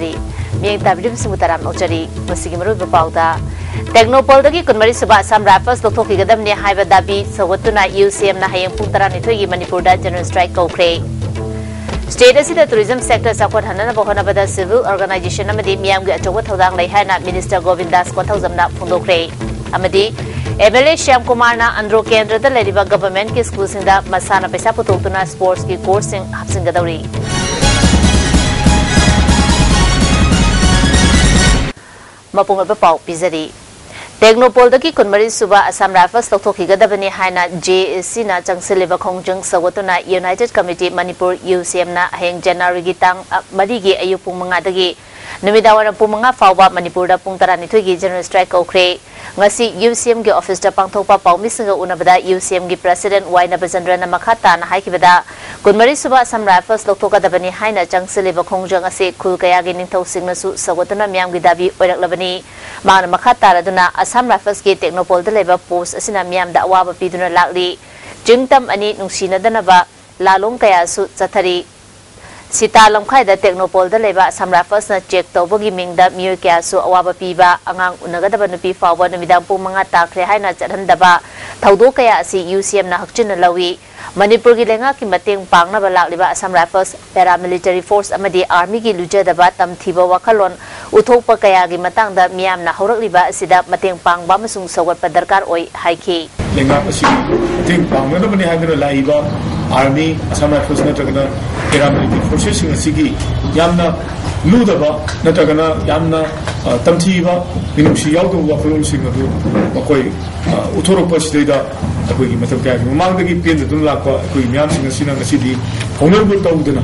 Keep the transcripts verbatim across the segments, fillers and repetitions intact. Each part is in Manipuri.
ꯃꯤꯠꯌꯦꯡ ꯇꯥꯕꯤꯔꯤꯕꯁꯤꯡꯕꯨ ꯇꯔꯥꯝꯅ ꯑꯣꯛꯆꯔꯤ꯫ ꯃꯁꯤꯒꯤ ꯃꯔꯨꯑꯣꯏꯕ ꯄꯥꯎꯗ, ꯇꯦꯛꯅꯣꯄꯣꯜꯗꯒꯤ ꯀꯨꯟꯃꯔꯤ ꯁꯨꯕ ꯑꯁꯥꯝ ꯔꯥꯏꯐꯜꯁ ꯂꯧꯊꯣꯛꯈꯤꯒꯗꯕꯅꯤ ꯍꯥꯏꯕ ꯗꯥꯕꯤ ꯁꯧꯒꯠꯇꯨꯅ ꯌꯨ ꯁꯤ ꯑꯦꯝꯅ ꯍꯌꯦꯡ ꯄꯨꯡ ꯇꯔꯥꯅꯤꯊꯣꯏꯒꯤ ꯃꯅꯤꯄꯨꯔꯗ ꯖꯦꯅꯔꯦꯜ ꯁ꯭ꯇ꯭ꯔꯥꯏꯛ ꯀꯧꯈ꯭ꯔꯦ꯫ ꯁ꯭ꯇꯦꯠ ꯑꯁꯤꯗ ꯇꯨꯔꯤꯖꯝ ꯁꯦꯛꯇꯔ ꯆꯥꯎꯈꯠꯍꯟꯅꯅꯕ ꯍꯣꯠꯅꯕꯗ ꯁꯤꯚꯤꯜ ꯑꯣꯔꯒꯅꯥꯏꯖꯦꯁꯟ ꯑꯃꯗꯤ ꯃꯤꯌꯥꯝꯒꯤ ꯑꯆꯧꯕ ꯊꯧꯗꯥꯡ ꯂꯩ ꯍꯥꯏꯅ ꯃꯤꯅꯤꯁꯇꯔ ꯒꯣꯕꯤꯟꯗꯥꯁ ꯀꯣꯟꯊꯧꯖꯝꯅ ꯐꯣꯡꯗꯣꯛꯈ꯭ꯔꯦ꯫ ꯑꯃꯗꯤ ꯑꯦꯝ ꯑꯦꯜ ꯑꯦ ꯁ꯭ꯌꯥꯝ ꯀꯨꯃꯥꯔꯅ ꯑꯟꯗ꯭ꯔꯣ ꯀꯦꯟꯗ꯭ꯔꯗ ꯂꯩꯔꯤꯕ ꯒꯚꯔꯟꯃꯦꯟꯠꯀꯤ ꯁ꯭ꯀꯨꯜꯁꯤꯡꯗ ꯃꯁꯥꯅ ꯄꯩꯁꯥ ꯄꯨꯊꯣꯛꯇꯨꯅ ꯁ꯭ꯄꯣꯔꯠꯁꯀꯤ ꯀꯣꯔꯁꯁꯤꯡ ꯍꯥꯞꯆꯤꯟꯒꯗꯧꯔꯤ꯫ ꯃꯄꯨꯡ ꯑꯣꯏꯕ ꯄꯥꯎ ꯄꯤꯖꯔꯤ꯫ ꯇꯦꯛꯅꯣꯄꯣꯜꯗꯒꯤ ꯀꯨꯟꯃꯔꯤ ꯁꯨꯕ ꯑꯁꯥꯝ ꯔꯥꯏꯐꯜꯁ ꯂꯧꯊꯣꯛꯈꯤꯒꯗꯕꯅꯤ ꯍꯥꯏꯅ ꯖꯦ ꯑꯦ ꯁꯤꯅ ꯆꯪꯁꯤꯜꯂꯤꯕ ꯈꯣꯡꯖꯪ ꯁꯧꯒꯠꯇꯨꯅ ꯌꯨꯅꯥꯏꯇꯦꯗ ꯀꯃꯤꯇꯤ ꯃꯅꯤꯄꯨꯔ, ꯌꯨ ꯁꯤ ꯑꯦꯝꯅ ꯍꯌꯦꯡ ꯖꯅꯋꯥꯔꯤꯒꯤ ꯇꯥꯡ ꯃꯔꯤꯒꯤ ꯑꯌꯨꯛ ꯄꯨꯡ ꯃꯉꯥꯗꯒꯤ ꯅꯨꯃꯤꯗꯥꯡꯋꯥꯏꯔꯝ ꯄꯨꯡ ꯃꯉꯥ ꯐꯥꯎꯕ ꯃꯅꯤꯄꯨꯔꯗ ꯄꯨꯡ ꯇꯔꯥꯅꯤꯊꯣꯏꯒꯤ ꯖꯦꯅꯔꯦꯜ ꯁ꯭ꯇ꯭ꯔꯥꯏꯛ ꯀꯧꯈ꯭ꯔꯦ꯫ ꯉꯁꯤ ꯌꯨ ꯁꯤ ꯑꯦꯝꯒꯤ ꯑꯣꯐꯤꯁꯇ ꯄꯥꯡꯊꯣꯛꯄ ꯄꯥꯎꯃꯤꯁꯤꯡꯒ ꯎꯅꯕꯗ ꯌꯨ ꯁꯤ ꯑꯦꯝꯒꯤ ꯄ꯭ꯔꯁꯤꯗꯦꯟꯠ ꯋꯥꯏ ꯅꯕꯆꯟꯗ꯭ꯔꯅ ꯃꯈꯥ ꯇꯥꯅ ꯍꯥꯏꯈꯤꯕꯗ, ꯀꯨꯟꯃꯔꯤ ꯁꯨꯕ ꯑꯁꯥꯝ ꯔꯥꯏꯐꯜꯁ ꯂꯧꯊꯣꯛꯀꯗꯕꯅꯤ ꯍꯥꯏꯅ ꯆꯪꯁꯤꯜꯂꯤꯕ ꯈꯣꯡꯖꯪ ꯑꯁꯤ ꯈꯨꯜ ꯀꯌꯥꯒꯤ ꯅꯤꯡꯊꯧꯁꯤꯡꯅꯁꯨ ꯁꯧꯒꯠꯇꯨꯅ ꯃꯤꯌꯥꯝꯒꯤ ꯗꯥꯕꯤ ꯑꯣꯏꯔꯛꯂꯕꯅꯤ꯫ ꯃꯍꯥꯛꯅ ꯃꯈꯥ ꯇꯥꯔꯗꯨꯅ, ꯑꯁꯥꯝ ꯔꯥꯏꯐꯜꯁꯀꯤ ꯇꯦꯛꯅꯣꯄꯣꯜꯗ ꯂꯩꯕ ꯄꯣꯁꯠ ꯑꯁꯤꯅ ꯃꯤꯌꯥꯝꯗ ꯑꯋꯥꯕ ꯄꯤꯗꯨꯅ ꯂꯥꯛꯂꯤ꯫ ꯆꯤꯡ ꯇꯝ ꯑꯅꯤ ꯅꯨꯡꯁꯤꯅꯗꯅꯕ ꯂꯥꯂꯣꯡ ꯀꯌꯥꯁꯨ ꯆꯠꯊꯔꯤ꯫ ꯁꯤꯇꯥ ꯂꯝꯈꯥꯏꯗ ꯇꯦꯛꯅꯣꯄꯣꯜꯗ ꯂꯩꯕ ꯑꯁꯥꯝ ꯔꯥꯏꯐꯜꯁꯅ ꯆꯦꯛ ꯇꯧꯕꯒꯤ ꯃꯤꯡꯗ ꯃꯤꯑꯣꯏ ꯀꯌꯥꯁꯨ ꯑꯋꯥꯕ ꯄꯤꯕ, ꯑꯉꯥꯡ ꯎꯅꯒꯗꯕ ꯅꯨꯄꯤ ꯐꯥꯎꯕ ꯅꯨꯃꯤꯗꯥꯡ ꯄꯨꯡ ꯃꯉꯥ ꯇꯥꯈ꯭ꯔꯦ ꯍꯥꯏꯅ ꯆꯠꯍꯟꯗꯕ ꯊꯧꯗꯣꯛ ꯀꯌꯥ ꯑꯁꯤ ꯌꯨ ꯁꯤ ꯑꯦꯝꯅ ꯍꯛꯆꯤꯟꯅ ꯂꯧꯏ꯫ ꯃꯅꯤꯄꯨꯔꯒꯤ ꯂꯩꯉꯥꯛꯀꯤ ꯃꯇꯦꯡ ꯄꯥꯡꯅꯕ ꯂꯥꯛꯂꯤꯕ ꯑꯁꯥꯝ ꯔꯥꯏꯐꯜꯁ, ꯄꯦꯔꯥꯃꯤꯂꯤꯇꯔꯤ ꯐꯣꯔꯁ ꯑꯃꯗꯤ ꯑꯥꯔꯃꯤꯒꯤ ꯂꯨꯖꯗꯕ ꯇꯝꯊꯤꯕ ꯋꯥꯈꯜꯂꯣꯟ ꯎꯠꯊꯣꯛꯄ ꯀꯌꯥꯒꯤ ꯃꯇꯥꯡꯗ ꯃꯤꯌꯥꯝꯅ ꯍꯧꯔꯛꯂꯤꯕ ꯑꯁꯤꯗ ꯃꯇꯦꯡ ꯄꯥꯡꯕ ꯑꯃꯁꯨꯡ ꯁꯧꯒꯠꯄ ꯗꯔꯀꯥꯔ ꯑꯣꯏ ꯍꯥꯏꯈꯤ꯫ ꯂꯩꯉꯥꯛ ꯑꯁꯤꯒꯤ ꯃꯇꯦꯡ ꯄꯥꯡꯅꯅꯕꯅꯤ ꯍꯥꯏꯗꯨꯅ ꯂꯥꯛꯏꯕ ꯑꯥꯔꯃꯤ, ꯑꯁꯥꯝ ꯔꯥꯏꯐꯜꯁ ꯅꯠꯇ꯭ꯔꯒꯅ ꯄꯦꯔꯥꯃꯤꯂꯤꯇꯔꯤ ꯐꯣꯔꯁꯦꯁꯁꯤꯡ ꯑꯁꯤꯒꯤ ꯌꯥꯝꯅ ꯂꯨꯗꯕ ꯅꯠꯇ꯭ꯔꯒꯅ ꯌꯥꯝꯅ, ꯑ, ꯇꯝꯊꯤꯕ, ꯃꯤꯅꯨꯡꯁꯤ ꯌꯥꯎꯗꯕ ꯋꯥꯈꯜꯂꯣꯟꯁꯤꯡ ꯑꯗꯨ ꯃꯈꯣꯏ, ꯑ, ꯎꯠꯊꯣꯔꯛꯄ ꯑꯁꯤꯗꯩꯗ ꯑꯩꯈꯣꯏꯒꯤ ꯃꯇꯝ ꯀꯌꯥꯒꯤ ꯃꯃꯥꯡꯗꯒꯤ ꯄꯦꯟꯗꯗꯨꯅ ꯂꯥꯛꯄ ꯑꯩꯈꯣꯏꯒꯤ ꯃꯤꯌꯥꯝꯁꯤꯡ ꯑꯁꯤꯅ ꯉꯁꯤꯗꯤ ꯍꯧꯅꯕ ꯇꯧꯗꯅ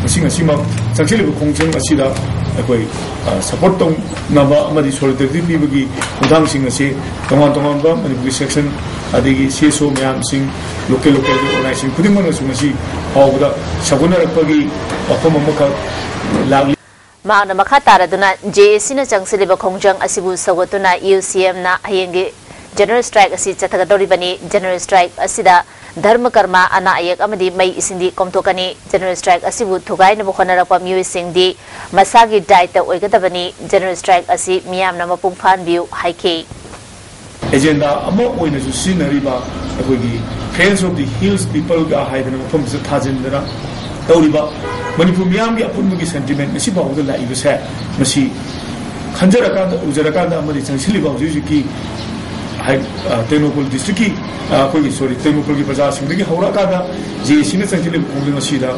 ꯉꯁꯤ, ꯉꯁꯤꯃꯛ ꯆꯪꯁꯤꯜꯂꯤꯕ ꯈꯣꯡꯖꯪ ꯑꯁꯤꯗ ꯑꯩꯈꯣꯏ, ꯑ, ꯁꯄꯣꯔꯠ ꯇꯧꯅꯕ ꯑꯃꯗꯤ ꯁꯣꯂꯤꯗꯔꯤꯇꯤ ꯄꯤꯕꯒꯤ ꯈꯣꯡꯊꯥꯡꯁꯤꯡ ꯑꯁꯤ ꯇꯣꯉꯥꯟ ꯇꯣꯉꯥꯟꯕ ꯃꯅꯤꯄꯨꯔꯒꯤ ꯁꯦꯛꯁꯟ ꯑꯗꯒꯤ ꯁꯤ ꯑꯦꯁ ꯑꯣ ꯃꯌꯥꯝꯁꯤꯡ, ꯂꯣꯀꯦꯜ, ꯂꯣꯀꯦꯜꯒꯤ ꯑꯣꯔꯒꯅꯥꯏꯖꯦꯁꯟ ꯈꯨꯗꯤꯡꯃꯛꯅꯁꯨ ꯉꯁꯤ ꯐꯥꯎꯕꯗ ꯁꯧꯒꯠꯅꯔꯛꯄꯒꯤ ꯋꯥꯐꯝ ꯑꯃꯈꯛ ꯂꯥꯛꯂꯤ꯫ ꯃꯍꯥꯛꯅ ꯃꯈꯥ ꯇꯥꯔꯗꯨꯅ, ꯖꯦ ꯑꯦ ꯁꯤꯅ ꯆꯪꯁꯤꯜꯂꯤꯕ ꯈꯣꯡꯖꯪ ꯑꯁꯤꯕꯨ ꯁꯧꯒꯠꯇꯨꯅ ꯌꯨ ꯁꯤ ꯑꯦꯝꯅ ꯍꯌꯦꯡꯒꯤ ꯖꯦꯅꯔꯦꯜ ꯁ꯭ꯇ꯭ꯔꯥꯏꯛ ꯑꯁꯤ ꯆꯠꯊꯒꯗꯧꯔꯤꯕꯅꯤ꯫ ꯖꯦꯅꯔꯦꯜ ꯁ꯭ꯇ꯭ꯔꯥꯏꯛ ꯑꯁꯤꯗ ꯙꯔꯃ ꯀꯔꯃ, ꯑꯅꯥ ꯑꯌꯦꯛ ꯑꯃꯗꯤ ꯃꯩ ꯏꯁꯤꯡꯗꯤ ꯀꯣꯝꯊꯣꯛꯀꯅꯤ꯫ ꯖꯦꯅꯔꯦꯜ ꯁ꯭ꯇ꯭ꯔꯥꯏꯛ ꯑꯁꯤꯕꯨ ꯊꯨꯒꯥꯏꯅꯕ ꯍꯣꯠꯅꯔꯛꯄ ꯃꯤꯑꯣꯏꯁꯤꯡꯗꯤ ꯃꯁꯥꯒꯤ ꯗꯥꯏꯇ ꯑꯣꯏꯒꯗꯕꯅꯤ꯫ ꯖꯦꯅꯔꯦꯜ ꯁ꯭ꯇ꯭ꯔꯥꯏꯛ ꯑꯁꯤ ꯃꯤꯌꯥꯝꯅ ꯃꯄꯨꯡ ꯐꯥꯍꯟꯕꯤꯌꯨ ꯍꯥꯏꯈꯤ꯫ ꯑꯦꯖꯦꯟꯗꯥ ꯑꯃ ꯑꯣꯏꯅꯁꯨ ꯁꯤꯖꯤꯟꯅꯔꯤꯕ ꯑꯩꯈꯣꯏꯒꯤ Friends of the Hills People ꯒ ꯍꯥꯏꯗꯅ ꯃꯐꯝꯁꯤꯗ ꯊꯥꯖꯤꯟꯗꯅ ꯇꯧꯔꯤꯕ ꯃꯅꯤꯄꯨꯔ ꯃꯤꯌꯥꯝꯒꯤ ꯑꯄꯨꯟꯕꯒꯤ ꯁꯦꯟꯇꯤꯃꯦꯟ ꯉꯁꯤ ꯐꯥꯎꯕꯗ ꯂꯥꯛꯏꯕꯁꯦ, ꯃꯁꯤ ꯈꯟꯖꯔꯀꯥꯟꯗ, ꯎꯖꯔꯀꯥꯟꯗ ꯑꯃꯗꯤ ꯆꯪꯁꯤꯜꯂꯤꯕ ꯍꯧꯖꯤꯛ ꯍꯧꯖꯤꯛꯀꯤ ꯍꯥꯏ-, ꯑ, ꯇꯦꯡꯅꯧꯄꯜ ꯗꯤꯁꯇ꯭ꯔꯤꯛꯀꯤ, ꯑ, ꯑꯩꯈꯣꯏꯒꯤ, ꯁꯣꯔꯤ, ꯇꯦꯡꯅꯧꯄꯜꯒꯤ ꯄ꯭ꯔꯖꯥꯁꯤꯡꯗꯒꯤ ꯍꯧꯔꯛꯑꯀꯥꯟꯗ ꯖꯦ ꯑꯦ ꯁꯤꯅ ꯆꯪꯁꯤꯜꯂꯤꯕ ꯈꯣꯡꯖꯪ ꯑꯁꯤꯗ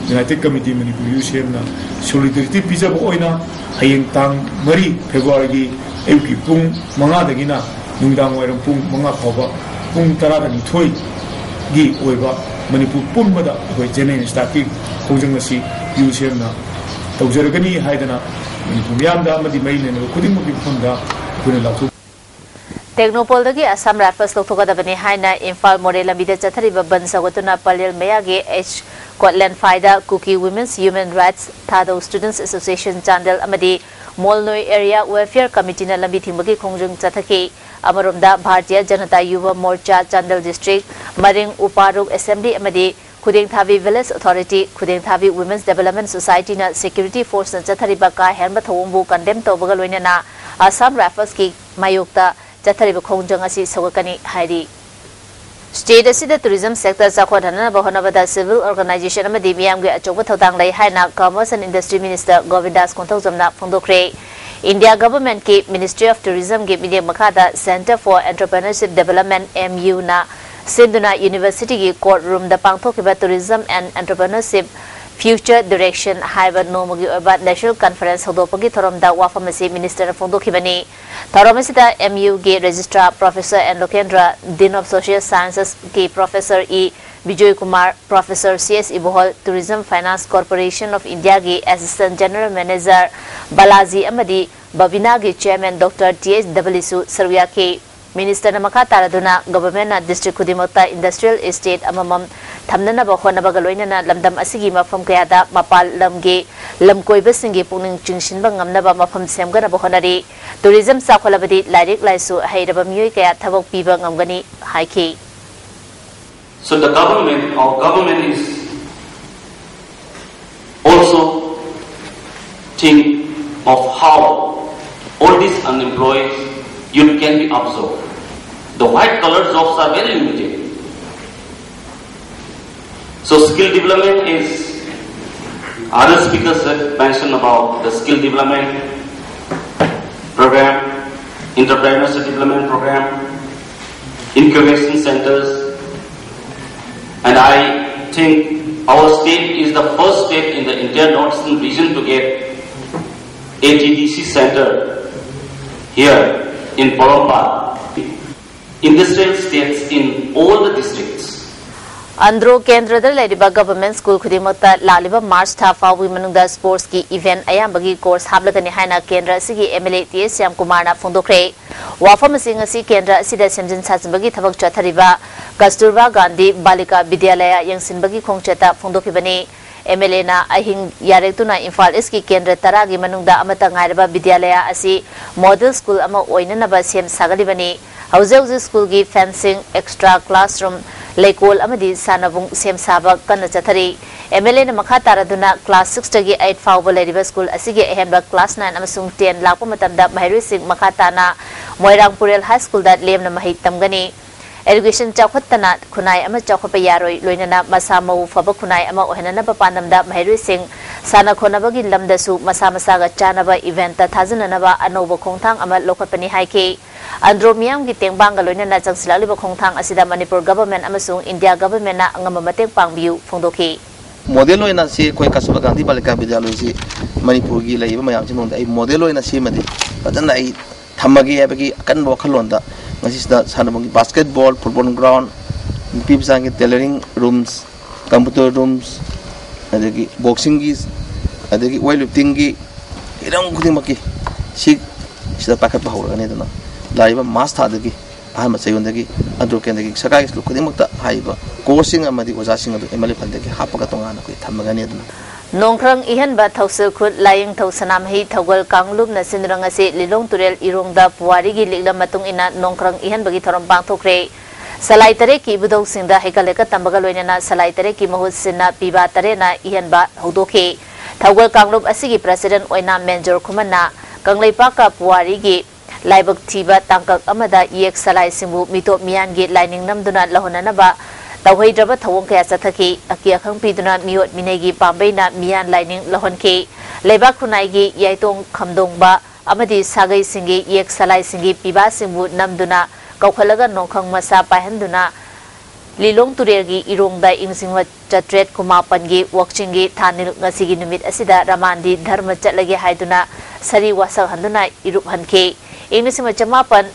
United Committee Manipur ꯌꯨ ꯁꯤ ꯑꯦꯝꯅ ꯁꯣꯂꯤꯗꯔꯤꯇꯤ ꯄꯤꯖꯕ ꯑꯣꯏꯅ ꯍꯌꯦꯡ ꯇꯥꯡ ꯃꯔꯤ ꯐꯦꯕ꯭ꯔꯨꯋꯥꯔꯤꯒꯤ ꯑꯌꯨꯛꯀꯤ ꯄꯨꯡ ꯃꯉꯥꯗꯒꯤꯅ ꯅꯨꯃꯤꯗꯥꯡ ꯋꯥꯏꯔꯝ ꯄꯨꯡ ꯃꯉꯥ ꯐꯥꯎꯕ ꯄꯨꯡ ꯇꯔꯥꯒ ꯅꯤꯊꯣꯏꯒꯤ ꯑꯣꯏꯕ ꯃꯅꯤꯄꯨꯔ ꯄꯨꯝꯕꯗ ꯑꯩꯈꯣꯏ ꯖꯦꯅꯦꯔꯦꯜ ꯁ꯭ꯇ꯭ꯔꯥꯏꯛꯀꯤ ꯈꯣꯡꯖꯪ ꯑꯁꯤ ꯌꯨ ꯁꯤ ꯑꯦꯝꯅ ꯇꯧꯖꯔꯒꯅꯤ ꯍꯥꯏꯗꯅ ꯃꯅꯤꯄꯨꯔ ꯃꯤꯌꯥꯝꯗ ꯑꯃꯗꯤ ꯃꯔꯤ ꯂꯩꯅꯕ ꯈꯨꯗꯤꯡꯃꯛꯀꯤ ꯃꯐꯝꯗ ꯑꯩꯈꯣꯏꯅ ꯂꯥꯎꯊꯣꯛ ꯇꯦꯡꯅꯧꯄꯜꯗꯒꯤ ꯑꯁꯥꯝ ꯔꯥꯏꯐꯜꯁ ꯂꯧꯊꯣꯛꯀꯗꯕꯅꯤ ꯍꯥꯏꯅ ꯏꯝꯐꯥꯜ ꯃꯣꯔꯦ ꯂꯝꯕꯤꯗ ꯆꯠꯊꯔꯤꯕ ꯕꯟ ꯁꯧꯒꯠꯇꯨꯅ ꯄꯂꯦꯜ ꯃꯌꯥꯒꯤ ꯑꯦꯆ ꯀꯣꯠꯂꯦꯟꯐꯥꯏꯗ ꯀꯨꯀꯤ Women's Human Rights, ꯊꯥꯗꯧ Students Association ꯆꯥꯟꯗꯦꯜ ꯑꯃꯗꯤ ꯃꯣꯜꯅꯣꯏ Area Welfare Committeeꯅ ꯂꯝꯕꯤ ꯊꯤꯡꯕꯒꯤ ꯈꯣꯡꯖꯪ ꯆꯠꯊꯈꯤ꯫ ꯑꯃꯔꯣꯝꯗ ꯚꯥꯔꯇꯤꯌ ꯖꯅꯇꯥ ꯌꯨꯚ ꯃꯣꯔꯆꯥ ꯆꯥꯟꯗꯦꯜ ꯗꯤꯁꯇ꯭ꯔꯤꯛ, ꯃꯔꯤꯡ ꯎꯄꯥꯔꯨꯛ ꯑꯦꯁꯦꯝꯕ꯭ꯂꯤ ꯑꯃꯗꯤ ꯈꯨꯗꯦꯡꯊꯥꯕꯤ Village Authority, ꯈꯨꯗꯦꯡꯊꯥꯕꯤ Women's Development Societyꯅ security forceꯅ ꯆꯠꯊꯔꯤꯕ ꯀꯥ ꯍꯦꯟꯕ ꯊꯧꯑꯣꯡꯕꯨ condemn ꯇꯧꯕꯒ ꯂꯣꯏꯅꯅ ꯑꯁꯥꯝ ꯔꯥꯏꯐꯜꯁꯀꯤ ꯃꯥꯌꯣꯛꯇ ꯆꯠꯊꯔꯤꯕ ꯈꯣꯡꯖꯪ ꯑꯁꯤ ꯁꯧꯒꯠꯀꯅꯤ ꯍꯥꯏꯔꯤ꯫ State ꯑꯁꯤꯗ tourism sector ꯆꯥꯎꯈꯠꯍꯟꯅꯕ ꯍꯣꯠꯅꯕꯗ civil organization ꯑꯃꯗꯤ ꯃꯤꯌꯥꯝꯒꯤ ꯑꯆꯧꯕ ꯊꯧꯗꯥꯡ ꯂꯩ ꯍꯥꯏꯅ Commerce and Industry Minister ꯒꯣꯕꯤꯟꯗꯥꯁ ꯀꯣꯟꯊꯧꯖꯝꯅ ꯐꯣꯡꯗꯣꯛꯈ꯭ꯔꯦ꯫ India Governmentꯀꯤ Ministry of Tourismꯒꯤ ꯃꯤꯠꯌꯦꯡ ꯃꯈꯥꯗ Centre for Entrepreneurship Development, M U ꯅ ꯁꯤꯟꯗꯨꯅ universityꯒꯤ court roomꯗ ꯄꯥꯡꯊꯣꯛꯈꯤꯕ Tourism and Entrepreneurship Future Direction ꯍꯥꯏꯕ ꯅꯣꯡꯃꯒꯤ ꯑꯣꯏꯕ national conference ꯍꯧꯗꯣꯛꯄꯒꯤ ꯊꯧꯔꯝꯗ ꯋꯥꯐꯝ ꯑꯁꯤ ministerꯅ ꯐꯣꯡꯗꯣꯛꯈꯤꯕꯅꯤ꯫ ꯊꯧꯔꯝ ꯑꯁꯤꯗ M Uꯒꯤ Registrar Professor N Lokendra, Dean of Social Scienceꯀꯤ Professor E Bijoy Kumar, Professor C S ꯏꯕꯣꯍꯜ, Tourism Finance Corporation of Indiaꯒꯤ Assistant General Manager Balaji ꯑꯃꯗꯤ ꯕꯕꯤꯅꯥꯒꯤ Chairman Doctor ꯇꯤ ꯑꯦꯁ ꯗꯕꯂꯤꯁꯨ ꯁꯔꯨꯛ ꯌꯥꯈꯤ꯫ Ministerꯅ ꯃꯈꯥ ꯇꯥꯔꯗꯨꯅ governmentꯅ district ꯈꯨꯗꯤꯡꯃꯛꯇ industrial estate ꯑꯃꯃꯝ ꯊꯝꯅꯅꯕ ꯍꯣꯠꯅꯕꯒ ꯂꯣꯏꯅꯅ ꯂꯝꯗꯝ ꯑꯁꯤꯒꯤ ꯃꯐꯝ ꯀꯌꯥꯗ ꯃꯄꯥꯟ ꯂꯝꯒꯤ ꯂꯝꯀꯣꯏꯕꯁꯤꯡꯒꯤ ꯄꯨꯛꯅꯤꯡ ꯆꯤꯡꯁꯤꯟꯕ ꯉꯝꯅꯕ ꯃꯐꯝ ꯁꯦꯝꯒꯠꯅꯕ ꯍꯣꯠꯅꯔꯤ꯫ Tourism ꯆꯥꯎꯈꯠꯂꯕꯗꯤ ꯂꯥꯏꯔꯤꯛ ꯂꯥꯏꯁꯨ ꯍꯩꯔꯕ ꯃꯤꯑꯣꯏ ꯀꯌꯥ ꯊꯕꯛ ꯄꯤꯕ ꯉꯝꯒꯅꯤ ꯍꯥꯏꯈꯤ꯫ So the government, our government is also think of how all these unemployed youth can be absorbed. The white collar jobs are very limited. So skill development is, other speakers have mentioned about the skill development program, entrepreneurship development program, incubation centers, and I think our state is the first state in the entire northeastern region to get A T D C center here in Porompat. Industrial states in all the districts. Andro ꯀꯦꯟꯗ꯭ꯔꯗ ꯂꯩꯔꯤꯕ ꯒꯚꯔꯟꯃꯦꯟꯠ ꯁ꯭ꯀꯨꯜ ꯈꯨꯗꯤꯡꯃꯛꯇ ꯂꯥꯛꯂꯤꯕ ꯃꯥꯔꯆ ꯊꯥ ꯐꯥꯎꯕꯒꯤ ꯃꯅꯨꯡꯗ ꯁ꯭ꯄꯣꯔꯠꯁꯀꯤ ꯏꯚꯦꯟꯠ ꯑꯌꯥꯝꯕꯒꯤ ꯀꯣꯔꯁ ꯍꯥꯞꯂꯒꯅꯤ ꯍꯥꯏꯅ ꯀꯦꯟꯗ꯭ꯔ ꯑꯁꯤꯒꯤ ꯑꯦꯝ ꯑꯦꯜ ꯑꯦ ꯇꯤ ꯑꯦꯁ ꯁ꯭ꯌꯥꯝꯀꯨꯃꯥꯔꯅ ꯐꯣꯡꯗꯣꯛꯈ꯭ꯔꯦ꯫ ꯋꯥꯐꯝ ꯑꯁꯤ ꯉꯁꯤ ꯀꯦꯟꯗ꯭ꯔ ꯑꯁꯤꯗ ꯁꯦꯝꯖꯤꯟ ꯁꯥꯖꯤꯟꯕꯒꯤ ꯊꯕꯛ ꯆꯠꯊꯔꯤꯕ ꯀꯁꯇꯨꯔꯕꯥ ꯒꯥꯟꯙꯤ ꯕꯥꯂꯤꯀꯥ ꯕꯤꯗ꯭ꯌꯥꯂꯌꯥ ꯌꯦꯡꯁꯤꯟꯕꯒꯤ ꯈꯣꯡꯆꯠꯇ ꯐꯣꯡꯗꯣꯛꯈꯤꯕꯅꯤ꯫ ꯑꯦꯝ ꯑꯦꯜ ꯑꯦꯅ ꯑꯍꯤꯡ ꯌꯥꯔꯦꯛꯇꯨꯅ ꯏꯝꯐꯥꯜ ꯏꯁ꯭ꯠꯀꯤ ꯀꯦꯟꯗ꯭ꯔ ꯇꯔꯥꯒꯤ ꯃꯅꯨꯡꯗ ꯑꯃꯠꯇ ꯉꯥꯏꯔꯕ ꯕꯤꯗ꯭ꯌꯥꯂꯌꯥ ꯑꯁꯤ ꯃꯣꯗꯦꯜ ꯁ꯭ꯀꯨꯜ ꯑꯃ ꯑꯣꯏꯅꯅꯕ ꯁꯦꯝ ꯁꯥꯒꯠꯂꯤꯕꯅꯤ꯫ ꯍꯧꯖꯤꯛ ꯍꯧꯖꯤꯛ ꯁ꯭ꯀꯨꯜꯒꯤ ꯐꯦꯟꯁꯤꯡ, ꯑꯦꯛꯁꯇ꯭ꯔꯥ ꯀ꯭ꯂꯥꯁꯔꯨꯝ, ꯂꯩꯀꯣꯜ ꯑꯃꯗꯤ ꯁꯥꯟꯅꯕꯨꯡ ꯁꯦꯝ ꯁꯥꯕ ꯀꯟꯅ ꯆꯠꯊꯔꯤ꯫ ꯑꯦꯝ ꯑꯦꯜ ꯑꯦꯅ ꯃꯈꯥ ꯇꯥꯔꯗꯨꯅ ꯀ꯭ꯂꯥꯁ ꯁꯤꯛꯁꯇꯒꯤ ꯑꯩꯠ ꯐꯥꯎꯕ ꯂꯩꯔꯤꯕ ꯁ꯭ꯀꯨꯜ ꯑꯁꯤꯒꯤ ꯑꯍꯦꯟꯕ ꯀ꯭ꯂꯥꯁ ꯅꯥꯏꯟ ꯑꯃꯁꯨꯡ ꯇꯦꯟ ꯂꯥꯛꯄ ꯃꯇꯝꯗ ꯃꯍꯩꯔꯣꯏꯁꯤꯡ ꯃꯈꯥ ꯇꯥꯅ ꯃꯣꯏꯔꯥꯡ ꯄꯨꯔꯦꯜ ꯍꯥꯏ ꯁ꯭ꯀꯨꯜꯗ ꯂꯦꯝꯅ ꯃꯍꯩ ꯇꯝꯒꯅꯤ꯫ ꯑꯦꯖꯨꯀꯦꯁꯟ ꯆꯥꯎꯈꯠꯇꯅ ꯈꯨꯟꯅꯥꯏ ꯑꯃ ꯆꯥꯎꯈꯠꯄ ꯌꯥꯔꯣꯏ, ꯂꯣꯏꯅꯅ ꯃꯁꯥ ꯃꯎ ꯐꯕ ꯈꯨꯟꯅꯥꯏ ꯑꯃ ꯑꯣꯏꯍꯟꯅꯅꯕ ꯄꯥꯟꯗꯝꯗ ꯃꯍꯩꯔꯣꯏꯁꯤꯡ ꯁꯥꯟꯅ ꯈꯣꯠꯅꯕꯒꯤ ꯂꯝꯗꯁꯨ ꯃꯁꯥ ꯃꯁꯥꯒ ꯆꯥꯟꯅꯕ ꯏꯚꯦꯟꯠꯇ ꯊꯥꯖꯅꯅꯕ ꯑꯅꯧꯕ ꯈꯣꯡꯊꯥꯡ ꯑꯃ ꯂꯧꯈꯠꯄꯅꯤ ꯍꯥꯏꯈꯤ꯫ ꯑꯟꯗ꯭ꯔꯣ ꯃꯤꯌꯥꯝꯒꯤ ꯇꯦꯡꯕꯥꯡꯒ ꯂꯣꯏꯅꯅ ꯆꯪꯁꯤꯜꯂꯛꯂꯤꯕ ꯈꯣꯡꯊꯥꯡ ꯑꯁꯤꯗ ꯃꯅꯤꯄꯨꯔ ꯒꯚꯔꯟꯃꯦꯟꯠ ꯑꯃꯁꯨꯡ ꯏꯟꯗꯤꯌꯥ ꯒꯚꯔꯟꯃꯦꯟꯠꯅ ꯑꯉꯝꯕ ꯃꯇꯦꯡ ꯄꯥꯡꯕꯤꯌꯨ ꯐꯣꯡꯗꯣꯛꯈꯤ꯫ ꯃꯣꯗꯦꯜ ꯑꯣꯏꯅ ꯁꯤ ꯑꯩꯈꯣꯏ ꯀꯁꯇꯨꯔꯕꯥ ꯒꯥꯟꯙꯤ ꯕꯥꯂꯤꯀꯥ ꯕꯤꯗ꯭ꯌꯥꯂꯌꯁꯤ ꯃꯅꯤꯄꯨꯔꯒꯤ ꯂꯩꯔꯤꯕ ꯃꯌꯥꯝꯁꯤ ꯃꯅꯨꯡꯗ ꯑꯩ ꯃꯣꯗꯦꯜ ꯑꯣꯏꯅ ꯁꯤꯃꯗꯤ ꯐꯖꯅ ꯑꯩ ꯊꯝꯃꯒꯦ ꯍꯥꯏꯕꯒꯤ ꯑꯀꯟꯕ ꯋꯥꯈꯜꯂꯣꯟꯗ ꯉꯁꯤꯁꯤꯗ ꯁꯥꯟꯅꯕꯨꯡꯒꯤ ꯕꯥꯁꯀꯦꯠꯕꯣꯜ, ꯐꯨꯠꯕꯣꯜ ꯒ꯭ꯔꯥꯎꯟ, ꯅꯨꯄꯤ ꯃꯆꯥꯒꯤ ꯇꯦꯂꯔꯤꯡ ꯔꯨꯝꯁ, ꯀꯝꯄ꯭ꯌꯨꯇꯔ ꯔꯨꯝꯁ, ꯑꯗꯒꯤ ꯕꯣꯛꯁꯤꯡꯒꯤ, ꯑꯗꯒꯤ ꯋꯦꯠ ꯂꯤꯐꯇꯤꯡꯒꯤ ꯍꯤꯔꯝ ꯈꯨꯗꯤꯡꯃꯛꯀꯤ ꯁꯤ ꯁꯤꯗ ꯄꯥꯏꯈꯠꯄ ꯍꯧꯔꯒꯅꯤ꯫ ꯑꯗꯨꯅ ꯂꯥꯛꯏꯕ ꯃꯥꯔꯆ ꯊꯥꯗꯒꯤ ꯑꯍꯥꯟꯕ ꯆꯌꯣꯜꯗꯒꯤ ꯑꯟꯗ꯭ꯔꯣ ꯀꯦꯟꯗ꯭ꯔꯒꯤ ꯁꯔꯀꯥꯔꯒꯤ ꯁ꯭ꯀꯨꯜ ꯈꯨꯗꯤꯡꯃꯛꯇ ꯍꯥꯏꯔꯤꯕ ꯀꯣꯔꯁꯁꯤꯡ ꯑꯃꯗꯤ ꯑꯣꯖꯥꯁꯤꯡ ꯑꯗꯨ ꯑꯦꯝ ꯑꯦꯜ ꯑꯦ ꯐꯟꯗꯒꯤ ꯍꯥꯞꯄꯒ ꯇꯣꯉꯥꯟꯅ ꯑꯩꯈꯣꯏ ꯊꯝꯃꯒꯅꯤ꯫ ꯑꯗꯨꯅ ꯅꯣꯡꯈ꯭ꯔꯪ ꯏꯍꯟꯕ ꯊꯧꯁꯤꯜ ꯈꯨꯠ ꯂꯥꯏꯌꯦꯡꯊꯧ ꯁꯅꯥꯃꯍꯤ ꯊꯧꯒꯜ ꯀꯥꯡꯂꯨꯞꯅ ꯁꯤꯟꯗꯨꯅ ꯉꯁꯤ ꯂꯤꯂꯣꯡ ꯇꯨꯔꯦꯜ ꯏꯔꯣꯡꯗ ꯄꯨꯋꯥꯔꯤꯒꯤ ꯂꯤꯛꯂꯝ ꯃꯇꯨꯡ ꯏꯟꯅ ꯅꯣꯡꯈ꯭ꯔꯪ ꯏꯍꯟꯕꯒꯤ ꯊꯧꯔꯝ ꯄꯥꯡꯊꯣꯛꯈ꯭ꯔꯦ꯫ ꯁꯂꯥꯏ ꯇꯔꯦꯠꯀꯤ ꯏꯕꯨꯙꯧꯁꯤꯡꯗ ꯍꯩꯀꯠ ꯂꯩꯀꯠ ꯇꯝꯕꯒ ꯂꯣꯏꯅꯅ ꯁꯂꯥꯏ ꯇꯔꯦꯠꯀꯤ ꯃꯍꯨꯠ ꯁꯤꯟꯅ ꯄꯤꯕꯥ ꯇꯔꯦꯠꯅ ꯏꯍꯟꯕ ꯍꯧꯗꯣꯛꯈꯤ꯫ ꯊꯧꯒꯜ ꯀꯥꯡꯂꯨꯞ ꯑꯁꯤꯒꯤ ꯄ꯭ꯔꯁꯤꯗꯦꯟꯠ ꯑꯣꯏꯅ ꯃꯦꯟꯖꯣꯔ ꯈꯨꯃꯟꯅ ꯀꯪꯂꯩꯄꯥꯛꯀ ꯄꯨꯋꯥꯔꯤꯒꯤ ꯂꯥꯏꯕꯛ ꯊꯤꯕ ꯇꯥꯡꯀꯛ ꯑꯃꯗ ꯏꯌꯦꯛ ꯁꯂꯥꯏꯁꯤꯡꯕꯨ ꯃꯤꯇꯣꯞ ꯃꯤꯌꯥꯟꯒꯤ ꯂꯥꯏꯅꯤꯡ ꯅꯝꯗꯨꯅ ꯂꯧꯍꯟꯅꯅꯕ ꯇꯧꯍꯩꯗ꯭ꯔꯕ ꯊꯧꯑꯣꯡ ꯀꯌꯥ ꯆꯠꯊꯈꯤ꯫ ꯑꯀꯤ ꯑꯈꯪ ꯄꯤꯗꯨꯅ ꯃꯤꯑꯣꯠ ꯃꯤꯅꯩꯒꯤ ꯄꯥꯝꯕꯩꯅ ꯃꯤꯌꯥꯟ ꯂꯥꯏꯅꯤꯡ ꯂꯧꯍꯟꯈꯤ꯫ ꯂꯩꯕꯥꯛ ꯈꯨꯟꯅꯥꯏꯒꯤ ꯌꯥꯏꯇꯣꯡ ꯈꯝꯗꯣꯡꯕ ꯑꯃꯗꯤ ꯁꯥꯒꯩꯁꯤꯡꯒꯤ ꯏꯌꯦꯛ ꯁꯂꯥꯏꯁꯤꯡꯒꯤ ꯄꯤꯕꯥꯁꯤꯡꯕꯨ ꯅꯝꯗꯨꯅ ꯀꯧꯈꯠꯂꯒ ꯅꯣꯡꯈꯪ ꯃꯁꯥ ꯄꯥꯏꯍꯟꯗꯨꯅ ꯂꯤꯂꯣꯡ ꯇꯨꯔꯦꯜꯒꯤ ꯏꯔꯣꯡꯗ ꯏꯪ ꯁꯤꯡꯕ ꯆꯥꯇ꯭ꯔꯦꯠ ꯀꯨꯟꯃꯥꯄꯟꯒꯤ ꯋꯥꯛꯆꯤꯡꯒꯤ ꯊꯥꯅꯤꯜ ꯉꯁꯤꯒꯤ ꯅꯨꯃꯤꯠ ꯑꯁꯤꯗ ꯔꯃꯥꯟꯗꯤ ꯙꯔꯃ ꯆꯠꯂꯒꯦ ꯍꯥꯏꯗꯨꯅ ꯁꯔꯤ ꯋꯥꯁꯛꯍꯟꯗꯨꯅ ꯏꯔꯨꯞꯍꯟꯈꯤ꯫ ꯏꯪ ꯂꯤꯁꯤꯡ ꯑꯃ ꯆꯃꯥꯄꯟ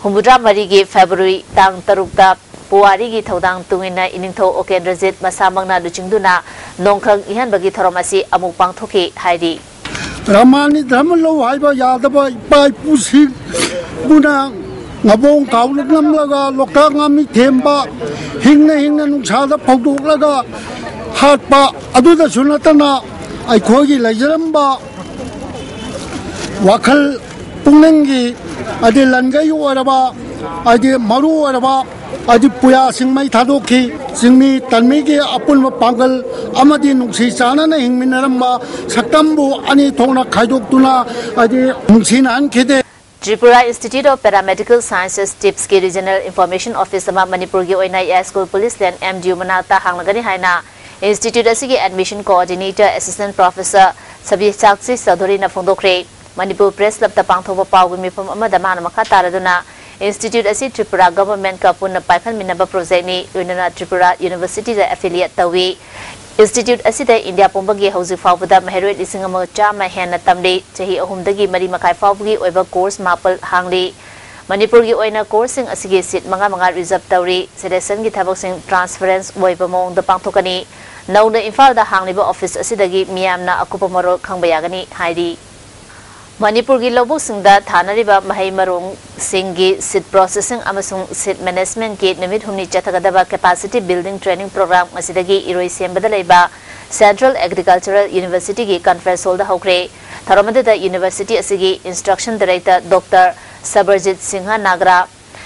ꯍꯨꯝꯐꯨꯇꯔꯥ ꯃꯔꯤꯒꯤ ꯐꯦꯕ꯭ꯔꯨꯋꯥꯔꯤ ꯇꯥꯡ ꯇꯔꯨꯛꯇ ꯄꯨꯋꯥꯔꯤꯒꯤ ꯊꯧꯗꯥꯡ ꯇꯨꯡꯏꯟꯅ ꯏꯅꯤꯡꯊꯧ ꯑꯣꯀꯦꯟꯗ꯭ꯔꯖꯤꯠ ꯃꯁꯥꯃꯛꯅ ꯂꯨꯆꯤꯡꯗꯨꯅ ꯅꯣꯡꯈꯪ ꯏꯍꯟꯕꯒꯤ ꯊꯧꯔꯝ ꯑꯁꯤ ꯑꯃꯨꯛ ꯄꯥꯡꯊꯣꯛꯈꯤ ꯍꯥꯏꯔꯤ꯫ ꯔꯃꯥꯅꯤ ꯙꯔꯃ ꯂꯧ ꯍꯥꯏꯕ ꯌꯥꯗꯕ ꯏꯄꯥ ꯏꯄꯨꯁꯤꯡꯕꯨꯅ ꯉꯕꯣꯡ ꯈꯥꯎꯅ ꯅꯝꯂꯒ ꯂꯣꯛꯇꯥꯛ ꯉꯥꯃꯤ ꯊꯦꯝꯕ, ꯍꯤꯡꯅ ꯍꯤꯡꯅ ꯅꯨꯡꯁꯥꯗ ꯐꯧꯗꯣꯛꯂꯒ ꯍꯥꯠꯄ, ꯑꯗꯨꯗꯁꯨ ꯅꯠꯇꯅ ꯑꯩꯈꯣꯏꯒꯤ ꯂꯩꯖꯔꯝꯕ ꯋꯥꯈꯜ ꯄꯨꯛꯅꯤꯡꯒꯤ ꯍꯥꯏꯗꯤ ꯂꯟꯒꯩ ꯑꯣꯏꯔꯕ ꯍꯥꯏꯗꯤ ꯃꯔꯨ ꯑꯣꯏꯔꯕ ꯍꯥꯏꯗꯤ ꯄꯨꯌꯥꯁꯤꯡ ꯃꯩ ꯊꯥꯗꯣꯛꯈꯤ꯫ ꯆꯤꯡꯃꯤ ꯇꯟꯃꯤꯒꯤ ꯑꯄꯨꯟꯕ ꯄꯥꯡꯒꯜ ꯑꯃꯗꯤ ꯅꯨꯡꯁꯤ ꯆꯥꯟꯅꯅ ꯍꯤꯡꯃꯤꯟꯅꯔꯝꯕ ꯁꯛꯇꯝꯕꯨ ꯑꯅꯤ ꯊꯣꯛꯅ ꯈꯥꯏꯗꯣꯛꯇꯨꯅ ꯍꯥꯏꯗꯤ ꯅꯨꯡꯁꯤꯅꯍꯟꯈꯤꯗꯦ꯫ Tripura Institute of Paramedical Sciences, ꯇꯤꯞꯁꯀꯤ Regional Information Office ꯑꯃ ꯃꯅꯤꯄꯨꯔꯒꯤ ꯑꯣꯏꯅ Yaiskul police lane, M D U ꯃꯅꯥꯛꯇ ꯍꯥꯡꯂꯒꯅꯤ ꯍꯥꯏꯅ Institute ꯑꯁꯤꯒꯤ Admission Coordinator Assistant Professor Sabisakshi ꯆꯧꯙꯨꯔꯤꯅ ꯐꯣꯡꯗꯣꯛꯈ꯭ꯔꯦ꯫ ꯃꯅꯤꯄꯨꯔ ꯄ꯭ꯔꯦꯁ ꯀ꯭ꯂꯕꯇ ꯄꯥꯡꯊꯣꯛꯄ ꯄꯥꯎꯒꯤ ꯃꯤꯐꯝ ꯑꯃꯗ ꯃꯥꯅ ꯃꯈꯥ ꯇꯥꯔꯗꯨꯅ, Institute ꯑꯁꯤ ꯇ꯭ꯔꯤꯄꯨꯔꯥ ꯒꯚꯔꯟꯃꯦꯟꯠꯀ ꯄꯨꯟꯅ ꯄꯥꯏꯈꯠꯃꯤꯟꯅꯕ ꯄ꯭ꯔꯣꯖꯦꯛꯅꯤ, ꯂꯣꯏꯅꯅ ꯇ꯭ꯔꯤꯄꯨꯔꯥ ꯌꯨꯅꯤꯚꯔꯁꯤꯇꯤꯗ affiliate ꯇꯧꯏ꯫ Institute ꯑꯁꯤꯗ ꯏꯟꯗꯤꯌꯥ ꯄꯨꯝꯕꯒꯤ ꯍꯧꯖꯤꯛ ꯐꯥꯎꯕꯗ ꯃꯍꯩꯔꯣꯏ ꯂꯤꯁꯤꯡ ꯑꯃ ꯆꯥꯝꯃ ꯍꯦꯟꯅ ꯇꯝꯂꯤ꯫ ꯆꯍꯤ ꯑꯍꯨꯝꯗꯒꯤ ꯃꯔꯤ ꯃꯈꯥꯏ ꯐꯥꯎꯕꯒꯤ ꯑꯣꯏꯕ course ꯃꯥꯄꯜ ꯍꯥꯡꯂꯤ꯫ ꯃꯅꯤꯄꯨꯔꯒꯤ ꯑꯣꯏꯅ courseꯁꯤꯡ ꯑꯁꯤꯒꯤ seat ꯃꯉꯥ ꯃꯉꯥ reserve ꯇꯧꯔꯤ꯫ Selectionꯒꯤ ꯊꯕꯛꯁꯤꯡ transparent ꯑꯣꯏꯕ ꯃꯑꯣꯡꯗ ꯄꯥꯡꯊꯣꯛꯀꯅꯤ꯫ ꯅꯧꯅ ꯏꯝꯐꯥꯜꯗ ꯍꯥꯡꯂꯤꯕ office ꯑꯁꯤꯗꯒꯤ ꯃꯤꯌꯥꯝꯅ ꯑꯀꯨꯞꯄ ꯃꯔꯣꯜ ꯈꯪꯕ ꯌꯥꯒꯅꯤ ꯍꯥꯏꯔꯤ꯫ ꯃꯅꯤꯄꯨꯔꯒꯤ ꯂꯧꯕꯨꯛꯁꯤꯡꯗ ꯊꯥꯅꯔꯤꯕ ꯃꯍꯩ ꯃꯔꯣꯡꯁꯤꯡꯒꯤ seed processing ꯑꯃꯁꯨꯡ seed managementꯀꯤ ꯅꯨꯃꯤꯠ ꯍꯨꯝꯅꯤ ꯆꯠꯊꯒꯗꯕ capacity building training program ꯉꯁꯤꯗꯒꯤ ꯏꯔꯣꯏꯁꯦꯝꯕꯗ ꯂꯩꯕ Central Agricultural Universityꯒꯤ conference hallꯗ ꯍꯧꯈ꯭ꯔꯦ꯫ ꯊꯧꯔꯝ ꯑꯗꯨꯗ university ꯑꯁꯤꯒꯤ instruction director Doctor Sarabjit Singh Nagra,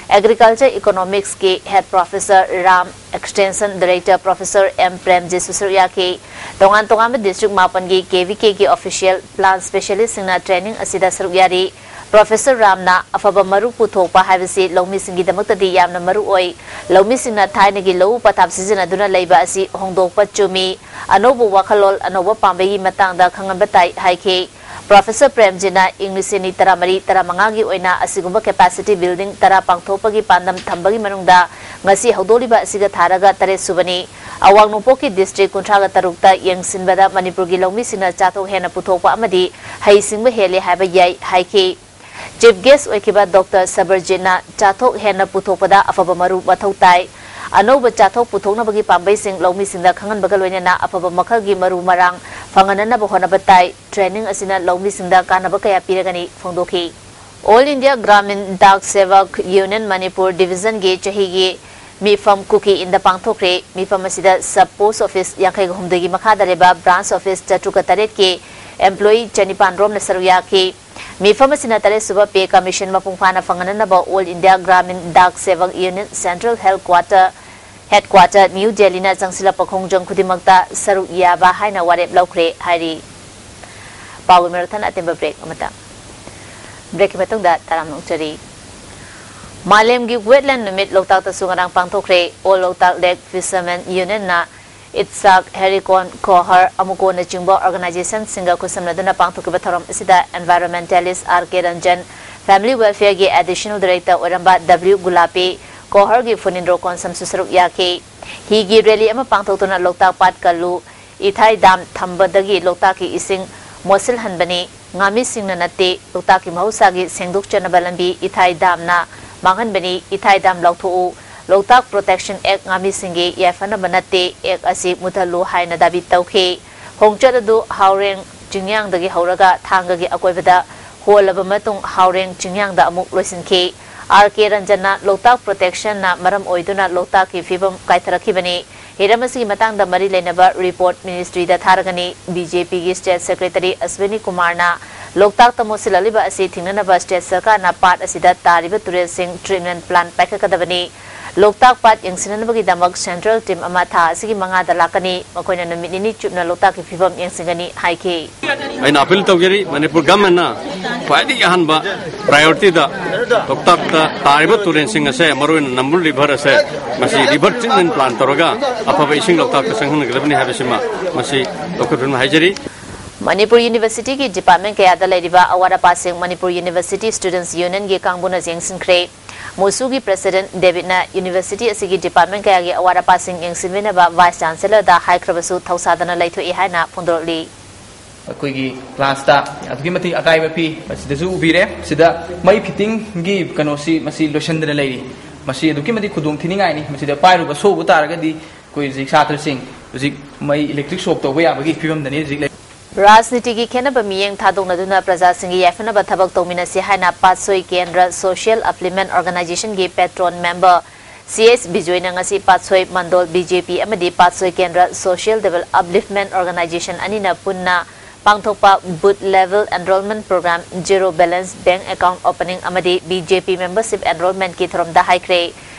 Agriculture Economics ꯀꯤ Head Professor Ram, Extension Director Professor M ꯄ꯭ꯔꯦꯝꯖꯤꯠꯁꯨ ꯁꯔꯨꯛ ꯌꯥꯈꯤ꯫ ꯇꯣꯉꯥꯟ ꯇꯣꯉꯥꯟꯕ district ꯃꯥꯄꯟꯒꯤ ꯀꯦ ꯚꯤ ꯀꯦꯒꯤ official plant specialist ꯁꯤꯡꯅ training ꯑꯁꯤꯗ ꯁꯔꯨꯛ ꯌꯥꯔꯤ꯫ Professor ꯔꯥꯝꯅ ꯑꯐꯕ ꯃꯔꯨ ꯄꯨꯊꯣꯛꯄ ꯍꯥꯏꯕꯁꯤ ꯂꯧꯃꯤꯁꯤꯡꯒꯤꯗꯃꯛꯇꯗꯤ ꯌꯥꯝꯅ ꯃꯔꯨ ꯑꯣꯏ꯫ ꯂꯧꯃꯤꯁꯤꯡꯅ ꯊꯥꯏꯅꯒꯤ ꯂꯧꯎ ꯄꯊꯥꯞ ꯁꯤꯖꯤꯟꯅꯗꯨꯅ ꯂꯩꯕ ꯑꯁꯤ ꯍꯣꯡꯗꯣꯛꯄ ꯆꯨꯝꯃꯤ꯫ ꯑꯅꯧꯕ ꯋꯥꯈꯜꯂꯣꯟ, ꯑꯅꯧꯕ ꯄꯥꯝꯕꯩꯒꯤ ꯃꯇꯥꯡꯗ ꯈꯪꯍꯟꯕ ꯇꯥꯏ ꯍꯥꯏꯈꯤ꯫ Professor ꯄ꯭ꯔꯦꯝꯖꯤꯅ ꯏꯪ ꯂꯤꯁꯤꯡ ꯑꯅꯤ ꯇꯔꯥꯃꯔꯤ ꯇꯔꯥꯃꯉꯥꯒꯤ ꯑꯣꯏꯅ ꯑꯁꯤꯒꯨꯝꯕ capacity building ꯇꯔꯥ ꯄꯥꯡꯊꯣꯛꯄꯒꯤ ꯄꯥꯟꯗꯝ ꯊꯝꯕꯒꯤ ꯃꯅꯨꯡꯗ ꯉꯁꯤ ꯍꯧꯗꯣꯛꯂꯤꯕ ꯑꯁꯤꯒ ꯊꯥꯔꯒ ꯇꯔꯦꯠ ꯁꯨꯕꯅꯤ꯫ ꯑꯋꯥꯡ ꯅꯣꯡꯄꯣꯛꯀꯤ district ꯀꯨꯟꯊ꯭ꯔꯥꯒ ꯇꯔꯨꯛꯇ ꯌꯦꯡꯁꯤꯟꯕꯗ ꯃꯅꯤꯄꯨꯔꯒꯤ ꯂꯧꯃꯤꯁꯤꯡꯅ ꯆꯥꯊꯣꯛ ꯍꯦꯟꯅ ꯄꯨꯊꯣꯛꯄ ꯑꯃꯗꯤ ꯍꯩꯁꯤꯡꯕ ꯍꯦꯜꯂꯦ ꯍꯥꯏꯕ ꯌꯥꯏ ꯍꯥꯏꯈꯤ꯫ Chief guest ꯑꯣꯏꯈꯤꯕ Doctor ꯁꯕꯔꯖꯤꯠꯅ ꯆꯥꯊꯣꯛ ꯍꯦꯟꯅ ꯄꯨꯊꯣꯛꯄꯗ ꯑꯐꯕ ꯃꯔꯨ ꯃꯊꯧ ꯇꯥꯏ꯫ ꯑꯅꯧꯕ ꯆꯥꯊꯣꯛ ꯄꯨꯊꯣꯛꯅꯕꯒꯤ ꯄꯥꯝꯕꯩꯁꯤꯡ ꯂꯧꯃꯤꯁꯤꯡꯗ ꯈꯪꯍꯟꯕꯒ ꯂꯣꯏꯅꯅ ꯑꯐꯕ ꯃꯈꯜꯒꯤ ꯃꯔꯨ ꯃꯔꯥꯡ ꯐꯪꯍꯟꯅꯅꯕ ꯍꯣꯠꯅꯕ ꯇꯥꯏ꯫ Training ꯑꯁꯤꯅ ꯂꯧꯃꯤꯁꯤꯡꯗ ꯀꯥꯟꯅꯕ ꯀꯌꯥ ꯄꯤꯔꯒꯅꯤ ꯐꯣꯡꯗꯣꯛꯈꯤ꯫ All India Gramin Dak Sevak Union Manipur Division ꯒꯤ ꯆꯍꯤꯒꯤ ꯃꯤꯐꯝ ꯀꯨꯀꯤ ꯏꯟꯗ ꯄꯥꯡꯊꯣꯛꯈ꯭ꯔꯦ꯫ ꯃꯤꯐꯝ ꯑꯁꯤꯗ sub post office ꯌꯥꯡꯈꯩꯒ ꯍꯨꯝꯗꯣꯏꯒꯤ ꯃꯈꯥꯗ ꯂꯩꯕ branch office ꯆꯥꯇ꯭ꯔꯨꯛꯀ ꯇꯔꯦꯠꯀꯤ employee ꯆꯅꯤꯄꯥꯟ ꯔꯣꯝꯅ ꯁꯔꯨꯛ ꯌꯥꯈꯤ꯫ ꯃꯤꯐꯝ ꯑꯁꯤꯅ ꯇꯔꯦꯠ ꯁꯨꯕ pay commission ꯃꯄꯨꯡ ꯐꯥꯅ ꯐꯪꯍꯟꯅꯅꯕ All India Gramin Dak Sevak Union Central Health Quarter, Headquarter, New Delhi ꯅ ꯆꯪꯁꯤꯜꯂꯛꯄ ꯈꯣꯡꯖꯪ ꯈꯨꯗꯤꯡꯃꯛꯇ ꯁꯔꯨꯛ ꯌꯥꯕ ꯍꯥꯏꯅ ꯋꯥꯔꯦꯞ ꯂꯧꯈ꯭ꯔꯦ ꯍꯥꯏꯔꯤ꯫ ꯄꯥꯎꯒꯤ ꯃꯔꯛ ꯊꯠꯅ ꯑꯇꯦꯟꯕ break ꯑꯃꯇ꯫ Break ꯀꯤ ꯃꯇꯨꯡꯗ ꯇꯔꯥꯝꯅ ꯑꯣꯛꯆꯔꯤ꯫ ꯃꯥꯂꯦꯝꯒꯤ wetland ꯅꯨꯃꯤꯠ ꯂꯣꯛꯇꯥꯛꯇꯁꯨ ꯉꯔꯥꯡ ꯄꯥꯡꯊꯣꯛꯈ꯭ꯔꯦ꯫ All Loktak Lake Fishermen Union ꯅ ꯏꯠꯁꯥꯛ, ꯍꯦꯔꯤꯀꯣꯟ, ꯈꯣꯍꯔ, ꯑꯃꯨꯀꯣꯅꯆꯤꯡꯕ organization ꯁꯤꯡꯒ ꯈꯨꯠꯁꯝꯅꯗꯨꯅ ꯄꯥꯡꯊꯣꯛꯈꯤꯕ ꯊꯧꯔꯝ ꯑꯁꯤꯗ environmentalist ꯑꯥꯔ ꯀꯦ ꯔꯟꯖꯟ, family welfare ꯒꯤ additional director ꯑꯣꯏꯔꯝꯕ ꯗꯕ꯭ꯂꯤꯎ ꯒꯨꯂꯥꯄꯤ, ꯈꯣꯍꯔꯒꯤ ꯐꯨꯅꯤꯟꯗ꯭ꯔꯣ ꯀꯣꯟꯁꯝꯁꯨ ꯁꯔꯨꯛ ꯌꯥꯈꯤ꯫ ꯍꯤꯒꯤ rally ꯑꯃ ꯄꯥꯡꯊꯣꯛꯇꯨꯅ ꯂꯣꯛꯇꯥꯛ ꯄꯥꯠ ꯀꯜꯂꯨ, ꯏꯊꯥꯏ dam ꯊꯝꯕꯗꯒꯤ ꯂꯣꯛꯇꯥꯛꯀꯤ ꯏꯁꯤꯡ ꯃꯣꯠꯁꯤꯜꯍꯟꯕꯅꯤ, ꯉꯥꯃꯤꯁꯤꯡꯅ ꯅꯠꯇꯦ, ꯂꯣꯛꯇꯥꯛꯀꯤ ꯃꯍꯧꯁꯥꯒꯤ ꯁꯦꯡꯗꯣꯛꯆꯅꯕ ꯂꯝꯕꯤ ꯏꯊꯥꯏ dam ꯅ ꯃꯥꯡꯍꯟꯕꯅꯤ, ꯏꯊꯥꯏ dam ꯂꯧꯊꯣꯛꯎ, ꯂꯣꯛꯇꯥꯛ Protection Act ꯉꯥꯃꯤꯁꯤꯡꯒꯤ ꯌꯥꯏꯐꯅꯕ ꯅꯠꯇꯦ, act ꯑꯁꯤ ꯃꯨꯊꯠꯂꯨ ꯍꯥꯏꯅ ꯗꯥꯕꯤ ꯇꯧꯈꯤ꯫ ꯈꯣꯡꯆꯠ ꯑꯗꯨ ꯍꯥꯎꯔꯦꯡ ꯆꯤꯡꯌꯥꯡꯗꯒꯤ ꯍꯧꯔꯒ ꯊꯥꯡꯒꯒꯤ ꯑꯀꯣꯏꯕꯗ ꯍꯣꯜꯂꯕ ꯃꯇꯨꯡ ꯍꯥꯎꯔꯦꯡ ꯆꯤꯡꯌꯥꯡꯗ ꯑꯃꯨꯛ ꯂꯣꯏꯁꯤꯟꯈꯤ꯫ ꯑꯥꯔ ꯀꯦ ꯔꯟꯖꯟꯅ ꯂꯣꯛꯇꯥꯛ Protection ꯅ ꯃꯔꯝ ꯑꯣꯏꯗꯨꯅ ꯂꯣꯛꯇꯥꯛꯀꯤ ꯐꯤꯕꯝ ꯀꯥꯏꯊꯔꯛꯈꯤꯕꯅꯤ꯫ ꯍꯤꯔꯝ ꯑꯁꯤꯒꯤ ꯃꯇꯥꯡꯗ ꯃꯔꯤ ꯂꯩꯅꯕ report ministry ꯗ ꯊꯥꯔꯒꯅꯤ꯫ ꯕꯤ ꯖꯦ ꯄꯤ ꯒꯤ state secretary ꯑꯁ꯭ꯋꯤꯅꯤ ꯀꯨꯃꯥꯔꯅ ꯂꯣꯛꯇꯥꯛꯇ ꯃꯣꯠꯁꯤꯜꯂꯛꯂꯤꯕ ꯑꯁꯤ ꯊꯤꯡꯅꯅꯕ ꯁ꯭ꯇꯦꯠ ꯁꯔꯀꯥꯔꯅ ꯄꯥꯠ ꯑꯁꯤꯗ ꯇꯥꯔꯤꯕ ꯇꯨꯔꯦꯜꯁꯤꯡ ꯇ꯭ꯔꯤꯠꯃꯦꯟ ꯄ꯭ꯂꯥꯟ ꯄꯥꯏꯈꯠꯀꯗꯕꯅꯤ꯫ ꯂꯣꯛꯇꯥꯛ ꯄꯥꯠ ꯌꯦꯡꯁꯤꯟꯅꯅꯕꯒꯤꯗꯃꯛ ꯁꯦꯟꯇ꯭ꯔꯦꯜ ꯇꯤꯝ ꯑꯃ ꯊꯥ ꯑꯁꯤꯒꯤ ꯃꯉꯥꯗ ꯂꯥꯛꯀꯅꯤ꯫ ꯃꯈꯣꯏꯅ ꯅꯨꯃꯤꯠ ꯅꯤꯅꯤ ꯆꯨꯞꯅ ꯂꯣꯛꯇꯥꯛꯀꯤ ꯐꯤꯕꯝ ꯌꯦꯡꯁꯤꯟꯒꯅꯤ ꯍꯥꯏꯈꯤ꯫ ꯑꯩꯅ ꯑꯄꯤꯜ ꯇꯧꯖꯔꯤ, ꯃꯅꯤꯄꯨꯔ ꯒꯚꯔꯟꯃꯦꯟꯠꯅ ꯈ꯭ꯋꯥꯏꯗꯒꯤ ꯑꯍꯥꯟꯕ ꯄ꯭ꯔꯥꯏꯌꯣꯔꯤꯇꯤꯗ ꯂꯣꯛꯇꯥꯛꯇ ꯇꯥꯔꯤꯕ ꯇꯨꯔꯦꯜꯁꯤꯡ ꯑꯁꯦ, ꯃꯔꯨꯑꯣꯏꯅ ꯅꯝꯕꯨꯜ ꯔꯤꯚꯔ ꯑꯁꯦ, ꯃꯁꯤ ꯔꯤꯚꯔ ꯇ꯭ꯔꯤꯠꯃꯦꯟ ꯄ꯭ꯂꯥꯟ ꯇꯧꯔꯒ ꯑꯐꯕ ꯏꯁꯤꯡ ꯂꯣꯛꯇꯥꯛꯇ ꯆꯪꯍꯟꯒꯗꯕꯅꯤ ꯍꯥꯏꯕꯁꯤꯃ ꯃꯁꯤ ꯂꯧꯈꯠꯄꯤꯅ ꯍꯥꯏꯖꯔꯤ꯫ ꯃꯅꯤꯄꯨꯔ ꯌꯨꯅꯤꯚꯔꯁꯤꯇꯤꯒꯤ ꯗꯤꯄꯥꯔꯠꯃꯦꯟ ꯀꯌꯥꯗ ꯂꯩꯔꯤꯕ ꯑꯋꯥꯠ ꯑꯄꯥꯁꯤꯡ ꯃꯅꯤꯄꯨꯔ ꯌꯨꯅꯤꯚꯔꯁꯤꯇꯤ ꯁ꯭ꯇꯨꯗꯦꯟꯠꯁ ꯌꯨꯅꯤꯌꯟꯒꯤ ꯀꯥꯡꯕꯨꯅ ꯌꯦꯡꯁꯤꯟꯈ꯭ꯔꯦ꯫ ꯃꯨꯁꯨꯒꯤ ꯄ꯭ꯔꯦꯁꯤꯗꯦꯟꯠ ꯗꯦꯕꯤꯠꯅ ꯌꯨꯅꯤꯚꯔꯁꯤꯇꯤ ꯑꯁꯤꯒꯤ ꯗꯤꯄꯥꯔꯠꯃꯦꯟ ꯀꯌꯥꯒꯤ ꯑꯋꯥꯠ ꯑꯄꯥꯁꯤꯡ ꯌꯦꯡꯁꯤꯟꯕꯤꯅꯕ ꯚꯥꯏꯁ ꯆꯥꯟꯁꯦꯂꯔꯗ ꯍꯥꯏꯈ꯭ꯔꯕꯁꯨ ꯊꯧꯁꯥꯗꯅ ꯂꯩꯊꯣꯛꯏ ꯍꯥꯏꯅ ꯐꯣꯡꯗꯣꯔꯛꯂꯤ꯫ ꯑꯩꯈꯣꯏꯒꯤ ꯀ꯭ꯂꯥꯁꯇ ꯑꯗꯨꯛꯀꯤ ꯃꯇꯤꯛ ꯑꯀꯥꯏꯕ ꯄꯤ꯫ ꯃꯁꯤꯗꯁꯨ ꯎꯕꯤꯔꯦ, ꯁꯤꯗ ꯃꯩ ꯐꯤꯠꯇꯤꯡꯒꯤ ꯀꯩꯅꯣꯁꯤ ꯃꯁꯤ ꯂꯣꯏꯁꯤꯟꯗꯅ ꯂꯩꯔꯤ꯫ ꯃꯁꯤ ꯑꯗꯨꯛꯀꯤ ꯃꯇꯤꯛ ꯈꯨꯗꯣꯡ ꯊꯤꯅꯤꯡꯉꯥꯏꯅꯤ꯫ ꯃꯁꯤꯗ ꯄꯥꯏꯔꯨꯕ ꯁꯣꯛꯎꯕ ꯇꯥꯔꯒꯗꯤ ꯑꯩꯈꯣꯏ ꯍꯧꯖꯤꯛ ꯁꯥꯇ꯭ꯔꯁꯤꯡ ꯍꯧꯖꯤꯛ ꯃꯩ ꯏꯂꯦꯛꯇ꯭ꯔꯤꯛ ꯁꯣꯛ ꯇꯧꯕ ꯌꯥꯕꯒꯤ ꯐꯤꯕꯝꯗꯅꯤ ꯍꯧꯖꯤꯛ ꯂꯩ꯫ ꯔꯥꯖꯅꯤꯇꯤꯒꯤ ꯈꯦꯠꯅꯕ ꯃꯤꯠꯌꯦꯡ ꯊꯥꯗꯣꯛꯅꯗꯨꯅ ꯄ꯭ꯔꯖꯥꯁꯤꯡꯒꯤ ꯌꯥꯏꯐꯅꯕ ꯊꯕꯛ ꯇꯧꯃꯤꯟꯅꯁꯤ ꯍꯥꯏꯅ ꯄꯥꯠꯁꯣꯏ ꯀꯦꯟꯗ꯭ꯔ ꯁꯣꯁꯤꯌꯦꯜ ꯑꯞꯂꯤꯞꯃꯦꯟꯠ ꯑꯣꯔꯒꯅꯥꯏꯖꯦꯁꯟꯒꯤ ꯄꯦꯇ꯭ꯔꯣꯟ ꯃꯦꯝꯕꯔ ꯁꯤ ꯑꯦꯁ ꯕꯤꯖꯣꯏꯅ ꯉꯁꯤ ꯄꯥꯠꯁꯣꯏ ꯃꯟꯗꯣꯜ ꯕꯤ ꯖꯦ ꯄꯤ ꯑꯃꯗꯤ ꯄꯥꯠꯁꯣꯏ ꯀꯦꯟꯗ꯭ꯔ ꯁꯣꯁꯤꯌꯦꯜ ꯗꯦꯕꯜ ꯑꯞꯂꯤꯞꯃꯦꯟꯠ ꯑꯣꯔꯒꯅꯥꯏꯖꯦꯁꯟ ꯑꯅꯤꯅ ꯄꯨꯟꯅ ꯄꯥꯡꯊꯣꯛꯄ booth level enrolment programme, zero balance bank account opening ꯑꯃꯗꯤ ꯕꯤ ꯖꯦ ꯄꯤ ꯃꯦꯝꯕꯔꯁꯤꯞ ꯑꯦꯟꯔꯣꯜꯃꯦꯟꯠꯀꯤ ꯊꯧꯔꯝꯗ ꯍꯥꯏꯈ꯭ꯔꯦ꯫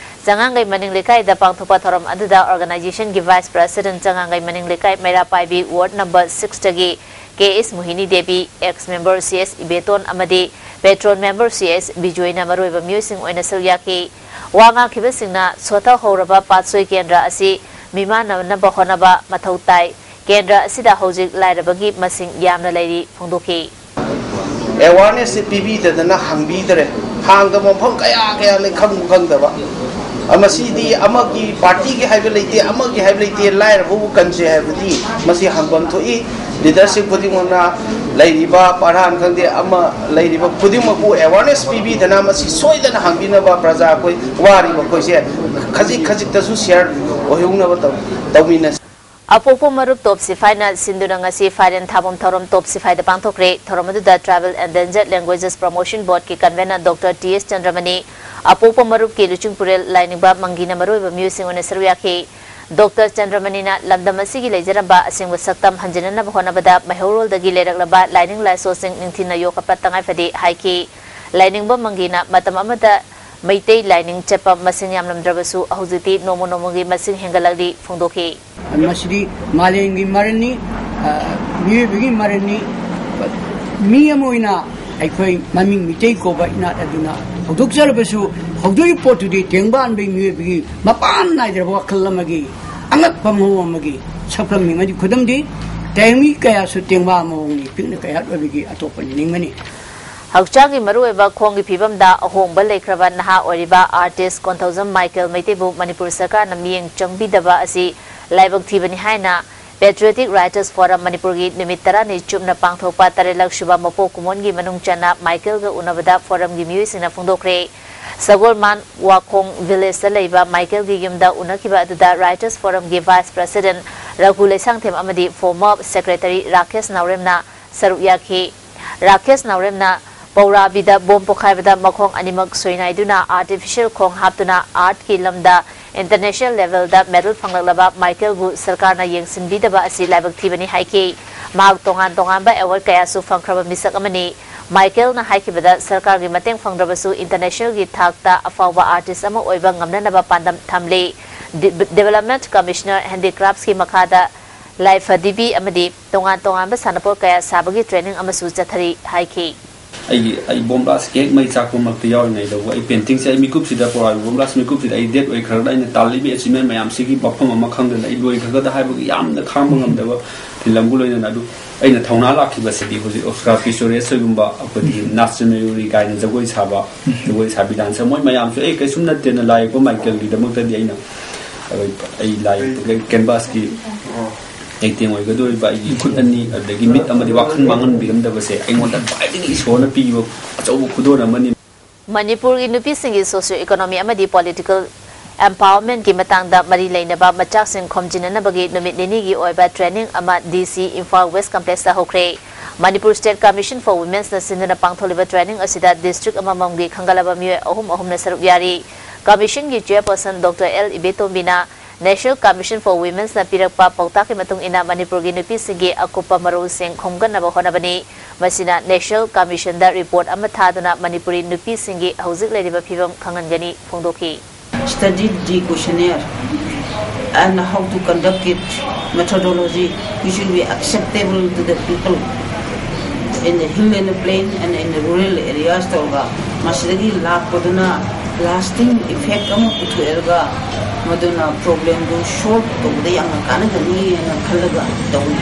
ꯆꯉꯥꯡꯒꯩ ꯃꯅꯤꯡ ꯂꯩꯀꯥꯏꯗ ꯄꯥꯡꯊꯣꯛꯄ ꯊꯧꯔꯝ ꯑꯗꯨꯗ ꯑꯣꯔꯒꯅꯥꯏꯖꯦꯁꯟꯒꯤ ꯚꯥꯏꯁ ꯄ꯭ꯔꯦꯁꯤꯗꯦꯟꯠ ꯆꯉꯥꯡꯒꯩ ꯃꯅꯤꯡ ꯂꯩꯀꯥꯏ ꯃꯩꯔꯥ ꯄꯥꯏꯕꯤ ꯋꯥꯔꯗ ꯅꯝꯕꯔ ꯁꯤꯛꯁꯇꯒꯤ K S Mohini Devi, ex member C S ꯏꯕꯦꯇꯣꯟ ꯑꯃꯗꯤ ꯄꯦꯇ꯭ꯔꯣꯟ ꯃꯦꯝꯕꯔ ꯁꯤ ꯑꯦꯁ ꯕꯤꯖꯣꯏꯅ ꯃꯔꯨꯑꯣꯏꯕ ꯃꯤꯑꯣꯏꯁꯤꯡ ꯑꯣꯏꯅ ꯁꯔꯨꯛ ꯌꯥꯈꯤ꯫ ꯋꯥ ꯉꯥꯡꯈꯤꯕꯁꯤꯡꯅ ꯁꯣꯊꯍꯧꯔꯕ ꯄꯥꯠꯁꯣꯏ ꯀꯦꯟꯗ꯭ꯔ ꯑꯁꯤ ꯃꯤꯃꯥꯟꯅꯅꯕ ꯍꯣꯠꯅꯕ ꯃꯊꯧ ꯇꯥꯏ꯫ ꯀꯦꯟꯗ꯭ꯔ ꯑꯁꯤꯗ ꯍꯧꯖꯤꯛ ꯂꯥꯏꯔꯕꯒꯤ ꯃꯁꯤꯡ ꯌꯥꯝꯅ ꯂꯩꯔꯤ ꯐꯣꯡꯗꯣꯛꯈꯤ꯫ ꯑꯦꯋꯥꯔꯅꯦꯁꯁꯦ ꯄꯤꯕꯤꯗꯅ ꯍꯥꯡꯕꯤꯗꯔꯦ꯫ ꯍꯥꯡꯗꯕ ꯃꯐꯝ ꯀꯌꯥ ꯀꯌꯥ ꯂꯩ, ꯈꯪꯕꯨ ꯈꯪꯗꯕ꯫ ꯑ, ꯃꯁꯤꯗꯤ ꯑꯃꯒꯤ ꯄꯥꯔꯇꯤꯒꯤ ꯍꯥꯏꯕ ꯂꯩꯇꯦ, ꯑꯃꯒꯤ ꯍꯥꯏꯕ ꯂꯩꯇꯦ, ꯂꯥꯏꯔꯕꯕꯨ ꯀꯟꯁꯦ ꯍꯥꯏꯕꯗꯤ ꯃꯁꯤ ꯍꯪꯐꯝ ꯊꯣꯛꯏ꯫ ꯂꯤꯗꯔꯁꯤꯞ ꯈꯨꯗꯤꯡꯃꯛꯅ, ꯂꯩꯔꯤꯕ ꯄꯔꯍꯥꯟ ꯈꯪꯗꯦ, ꯑꯃ ꯂꯩꯔꯤꯕ ꯈꯨꯗꯤꯡꯃꯛꯄꯨ ꯑꯦꯋꯥꯔꯅꯦꯁ ꯄꯤꯕꯤꯗꯅ ꯃꯁꯤ ꯁꯣꯏꯗꯅ ꯍꯥꯡꯕꯤꯅꯕ, ꯄ꯭ꯔꯖꯥ ꯑꯩꯈꯣꯏ ꯋꯥꯔꯤꯕ ꯑꯩꯈꯣꯏꯁꯦ ꯈꯖꯤꯛ ꯈꯖꯤꯛꯇꯁꯨ ꯁꯤꯌꯥꯔ ꯑꯣꯏꯍꯧꯅꯕ ꯇꯧ-, ꯇꯧꯃꯤꯟꯅꯁꯤ꯫ ꯑꯄꯣꯛꯄ ꯃꯔꯨꯞ ꯇꯣꯞ ꯁꯤꯐꯥꯏꯅ ꯁꯤꯟꯗꯨꯅ ꯉꯁꯤ ꯐꯥꯏꯔꯦꯟ ꯊꯥꯕꯝ ꯊꯧꯔꯝ ꯇꯣꯞ ꯁꯤꯐꯥꯏꯗ ꯄꯥꯡꯊꯣꯛꯈ꯭ꯔꯦ꯫ ꯊꯧꯔꯝ ꯑꯗꯨꯗ Tribal Endangered Languages Promotion Boardꯀꯤ convener Doctor T S Chandramani, ꯑꯄꯣꯛꯄ ꯃꯔꯨꯞꯀꯤ ꯂꯨꯆꯤꯡꯄꯨꯔꯦꯜ ꯂꯥꯏꯅꯤꯡꯕ ꯃꯪꯒꯤꯅ ꯃꯔꯨꯑꯣꯏꯕ ꯃꯤꯑꯣꯏꯁꯤꯡ ꯑꯣꯏꯅ ꯁꯔꯨꯛ ꯌꯥꯈꯤ꯫ ꯗꯣꯛꯇꯔ ꯆꯟꯗ꯭ꯔꯃꯅꯤꯅ ꯂꯝꯗꯝ ꯑꯁꯤꯒꯤ ꯂꯩꯖꯔꯝꯕ ꯑꯁꯦꯡꯕ ꯁꯛꯇꯝ ꯍꯟꯖꯤꯟꯅꯅꯕ ꯍꯣꯠꯅꯕꯗ ꯃꯩꯍꯧꯔꯣꯜꯗꯒꯤ ꯂꯩꯔꯛꯂꯕ ꯂꯥꯏꯅꯤꯡ ꯂꯥꯏꯁꯣꯜꯁꯤꯡ ꯅꯤꯡꯊꯤꯅ ꯌꯣꯛꯈꯠꯄ ꯇꯉꯥꯏꯐꯗꯦ ꯍꯥꯏꯈꯤ꯫ ꯂꯥꯏꯅꯤꯡꯕ ꯃꯪꯒꯤꯅ ꯃꯇꯝ ꯑꯃꯗ ꯃꯩꯇꯩ ꯂꯥꯏꯅꯤꯡ ꯆꯠꯄ ꯃꯁꯤꯡ ꯌꯥꯝꯂꯝꯗ꯭ꯔꯕꯁꯨ ꯍꯧꯖꯤꯛꯇꯤ ꯅꯣꯡꯃ ꯅꯣꯡꯃꯒꯤ ꯃꯁꯤꯡ ꯍꯦꯟꯒꯠꯂꯛꯂꯤ ꯐꯣꯡꯗꯣꯛꯈꯤ꯫ ꯃꯁꯤꯗꯤ ꯃꯥꯂꯦꯝꯒꯤ ꯃꯔꯜꯅꯤ, ꯑ, ꯃꯤꯑꯣꯏꯕꯒꯤ ꯃꯔꯜꯅꯤ꯫ ꯃꯤ ꯑꯃ ꯑꯣꯏꯅ ꯑꯩꯈꯣꯏ ꯃꯃꯤꯡ ꯃꯤꯇꯩ ꯀꯧꯕ ꯏꯅꯥꯠ ꯑꯗꯨꯅ ꯍꯧꯗꯣꯛꯆꯔꯕꯁꯨ, ꯍꯧꯗꯣꯛꯏ ꯄꯣꯠꯇꯨꯗꯤ ꯇꯦꯡꯕꯥꯟꯕꯒꯤ ꯃꯤꯑꯣꯏꯕꯒꯤ ꯃꯄꯥꯟ ꯅꯥꯏꯗ꯭ꯔꯕ ꯋꯥꯈꯜ ꯑꯃꯒꯤ, ꯑꯉꯛꯄ ꯃꯑꯣꯡ ꯑꯃꯒꯤ ꯁꯛꯐꯝꯅꯤ꯫ ꯃꯗꯨ ꯈꯨꯗꯝꯗꯤ ꯇꯥꯏꯕꯪꯃꯤ ꯀꯌꯥꯁꯨ ꯇꯦꯡꯕꯥꯟ ꯃꯑꯣꯡꯅꯤ, ꯄꯤꯛꯅ ꯀꯌꯥꯠ ꯑꯣꯏꯕꯒꯤ ꯑꯇꯣꯞꯄ ꯅꯤꯡꯕꯅꯤ꯫ ꯍꯛꯆꯥꯡꯒꯤ ꯃꯔꯨꯑꯣꯏꯕ ꯈꯣꯡꯒꯤ ꯐꯤꯕꯝꯗ ꯑꯍꯣꯡꯕ ꯂꯩꯈ꯭ꯔꯕ ꯅꯍꯥ ꯑꯣꯏꯔꯤꯕ artist ꯀꯣꯟꯊꯧꯖꯝ ꯃꯥꯏꯀꯦꯜ ꯃꯩꯇꯩꯕꯨ ꯃꯅꯤꯄꯨꯔ ꯁꯔꯀꯥꯔꯅ ꯃꯤꯠꯌꯦꯡ ꯆꯪꯕꯤꯗꯕ ꯑꯁꯤ ꯂꯥꯏꯕꯛ ꯊꯤꯕꯅꯤ ꯍꯥꯏꯅ Patriotic Writers Forum ꯃꯅꯤꯄꯨꯔꯒꯤ ꯅꯨꯃꯤꯠ ꯇꯔꯥꯅꯤ ꯆꯨꯞꯅ ꯄꯥꯡꯊꯣꯛꯄ ꯇꯔꯦꯠꯂꯛ ꯁꯨꯕ ꯃꯄꯣꯛ ꯀꯨꯝꯑꯣꯟꯒꯤ ꯃꯅꯨꯡ ꯆꯟꯅ ꯃꯥꯏꯀꯦꯜꯒ ꯎꯅꯕꯗ forumꯒꯤ ꯃꯤꯑꯣꯏꯁꯤꯡꯅ ꯐꯣꯡꯗꯣꯛꯈ꯭ꯔꯦ꯫ ꯁꯒꯣꯜꯃꯥꯟ ꯋꯥꯈꯣꯡ villageꯇ ꯂꯩꯕ ꯃꯥꯏꯀꯦꯜꯒꯤ ꯌꯨꯝꯗ ꯎꯅꯈꯤꯕ ꯑꯗꯨꯗ Writers Forumꯒꯤ vice president ꯔꯘꯨ ꯂꯩꯁꯥꯡꯊꯦꯝ ꯑꯃꯗꯤ former secretary ꯔꯥꯀꯦꯁ ꯅꯥꯎꯔꯦꯝꯅ ꯁꯔꯨꯛ ꯌꯥꯈꯤ꯫ ꯔꯥꯀꯦꯁ ꯅꯥꯎꯔꯦꯝꯅ ꯄꯧꯔꯥꯕꯤꯗ ꯕꯣꯝ ꯄꯣꯈꯥꯏꯕꯗ ꯃꯈꯣꯡ ꯑꯅꯤꯃꯛ ꯁꯣꯏꯅꯥꯏꯗꯨꯅ artificial ꯈꯣꯡ ꯍꯥꯞꯇꯨꯅ artꯀꯤ ꯂꯝꯗ international levelꯗ medal ꯐꯪꯂꯛꯂꯕ ꯃꯥꯏꯀꯦꯜꯕꯨ ꯁꯔꯀꯥꯔꯅ ꯌꯦꯡꯁꯤꯟꯕꯤꯗꯕ ꯑꯁꯤ ꯂꯥꯏꯕꯛ ꯊꯤꯕꯅꯤ ꯍꯥꯏꯈꯤ꯫ ꯃꯍꯥꯛ ꯇꯣꯉꯥꯟ ꯇꯣꯉꯥꯟꯕ award ꯀꯌꯥꯁꯨ ꯐꯪꯈ꯭ꯔꯕ ꯃꯤꯁꯛ ꯑꯃꯅꯤ꯫ ꯃꯥꯏꯀꯦꯜꯅ ꯍꯥꯏꯈꯤꯕꯗ ꯁꯔꯀꯥꯔꯒꯤ ꯃꯇꯦꯡ ꯐꯪꯗ꯭ꯔꯕꯁꯨ internationalꯒꯤ ꯊꯥꯛꯇ ꯑꯐꯥꯎꯕ artist ꯑꯃ ꯑꯣꯏꯕ ꯉꯝꯅꯅꯕ ꯄꯥꯟꯗꯝ ꯊꯝꯂꯤ꯫ De-, Development Commissioner Handicraftsꯀꯤ ꯃꯈꯥꯗ ꯂꯥꯏꯐꯗꯤꯕꯤ ꯑꯃꯗꯤ ꯇꯣꯉꯥꯟ ꯇꯣꯉꯥꯟꯕ ꯁꯥꯟꯅꯄꯣꯠ ꯀꯌꯥ ꯁꯥꯕꯒꯤ training ꯑꯃꯁꯨ ꯆꯠꯊꯔꯤ ꯍꯥꯏꯈꯤ꯫ ꯑꯩꯒꯤ, ꯑꯩ ꯕꯣꯝ blastꯀꯤ ꯍꯦꯛ ꯃꯩ ꯆꯥꯛꯄꯃꯛꯇ ꯌꯥꯎꯔꯤꯉꯩꯗꯕꯨ ꯑꯩ paintingꯁꯦ ꯑꯩ ꯃꯤꯀꯨꯞꯁꯤꯗ ꯄꯣꯔꯥꯏꯕ ꯕꯣꯝ blast ꯃꯤꯀꯨꯞꯁꯤꯗ ꯑꯩ dead ꯑꯣꯏꯈ꯭ꯔꯒꯗ ꯑꯩꯅ ꯇꯥꯜꯂꯤꯕ achievement ꯃꯌꯥꯝꯁꯤꯒꯤ ꯃꯐꯝ ꯑꯃ ꯈꯪꯗꯅ ꯑꯩ ꯂꯣꯏꯈ꯭ꯔꯒꯗ ꯍꯥꯏꯕꯒꯤ ꯌꯥꯝꯅ ꯈꯥꯡꯕ ꯉꯝꯗꯕ ꯐꯤꯂꯝꯒ ꯂꯣꯏꯅꯅ ꯑꯗꯨ ꯑꯩꯅ ꯊꯧꯅꯥ ꯂꯥꯛꯈꯤꯕꯁꯤꯗꯤ ꯍꯧꯖꯤꯛ Oscar Pistorius ꯍꯣꯏꯒꯨꯝꯕ ꯑꯩꯈꯣꯏꯒꯤ Nacho Maiuri ꯀꯥꯏꯅ ꯖꯒꯣꯏ ꯁꯥꯕ, ꯖꯒꯣꯏ ꯁꯥꯕꯤ dancer ꯃꯣꯏ ꯃꯌꯥꯝꯁꯨ ꯑꯦ ꯀꯩꯁꯨꯝ ꯅꯠꯇꯦꯅ ꯂꯥꯏ ꯌꯦꯛꯄ ꯃꯥꯏꯀꯦꯜꯒꯤꯗꯃꯛꯇꯗꯤ ꯑꯩꯅ ꯑꯩ, ꯑꯩ ꯂꯥꯏ ꯌꯦꯛꯄꯒꯤ canvasꯀꯤ ꯂꯩꯇꯦꯡ ꯑꯣꯏꯒꯗꯧꯔꯤꯕ ꯑꯩꯒꯤ ꯈꯨꯠ ꯑꯅꯤ, ꯑꯗꯨꯗꯒꯤ ꯃꯤꯠ ꯑꯃꯗꯤ ꯋꯥꯈꯜ ꯃꯥꯡꯍꯟꯕꯤꯔꯝꯗꯕꯁꯦ ꯑꯩꯉꯣꯟꯗ ꯈ꯭ꯋꯥꯏꯗꯒꯤ ꯏꯁꯣꯔꯅ ꯄꯤꯕ ꯑꯆꯧꯕ ꯈꯨꯗꯣꯜ ꯑꯃꯅꯤ꯫ ꯃꯅꯤꯄꯨꯔꯒꯤ ꯅꯨꯄꯤꯁꯤꯡꯒꯤ socio economy ꯑꯃꯗꯤ political empowermentꯀꯤ ꯃꯇꯥꯡꯗ ꯃꯔꯤ ꯂꯩꯅꯕ ꯃꯆꯥꯛꯁꯤꯡ ꯈꯣꯝꯖꯤꯟꯅꯅꯕꯒꯤ ꯅꯨꯃꯤꯠ ꯅꯤꯅꯤꯒꯤ ꯑꯣꯏꯕ training ꯑꯃ DC Imphal West Complexꯇ ꯍꯧꯈ꯭ꯔꯦ꯫ Manipur State Commission for Women'sꯅ ꯁꯤꯟꯗꯨꯅ ꯄꯥꯡꯊꯣꯛꯂꯤꯕ training ꯑꯁꯤꯗ district ꯑꯃꯃꯝꯒꯤ ꯈꯟꯒꯠꯂꯕ ꯃꯤꯑꯣꯏ ꯑꯍꯨꯝ ꯑꯍꯨꯝꯅ ꯁꯔꯨꯛ ꯌꯥꯔꯤ꯫ Commissionꯒꯤ chairperson Doctor L ꯏꯕꯦꯇꯣꯝꯕꯤꯅ National Commission for Women'sꯅ ꯄꯤꯔꯛꯄ ꯄꯥꯎꯇꯥꯛꯀꯤ ꯃꯇꯨꯡ ꯏꯟꯅ ꯃꯅꯤꯄꯨꯔꯒꯤ ꯅꯨꯄꯤꯁꯤꯡꯒꯤ ꯑꯀꯨꯞꯄ ꯃꯔꯣꯜꯁꯤꯡ ꯈꯣꯝꯒꯠꯅꯕ ꯍꯣꯠꯅꯕꯅꯤ꯫ ꯃꯁꯤꯅ National Commissionꯗ report ꯑꯃ ꯊꯥꯗꯨꯅ ꯃꯅꯤꯄꯨꯔꯤ ꯅꯨꯄꯤꯁꯤꯡꯒꯤ ꯍꯧꯖꯤꯛ ꯂꯩꯔꯤꯕ ꯐꯤꯕꯝ ꯈꯪꯍꯟꯒꯅꯤ ꯐꯣꯡꯗꯣꯛꯈꯤ꯫ Study the questionnaire and how to conduct it, methodology which will be acceptable to the people in the hill and the plain and in the rural areas ꯇꯧꯔꯒ ꯃꯁꯤꯗꯒꯤ ꯂꯥꯛꯄꯗꯨꯅ lasting effect ꯑꯃ ꯄꯨꯊꯣꯛꯑꯦꯔꯒ ꯃꯗꯨꯅ problemꯗꯨ solve ꯇꯧꯕꯗ ꯌꯥꯝꯅ ꯀꯥꯟꯅꯒꯅꯤ ꯍꯥꯏꯅ ꯈꯜꯂꯒ ꯇꯧꯏ꯫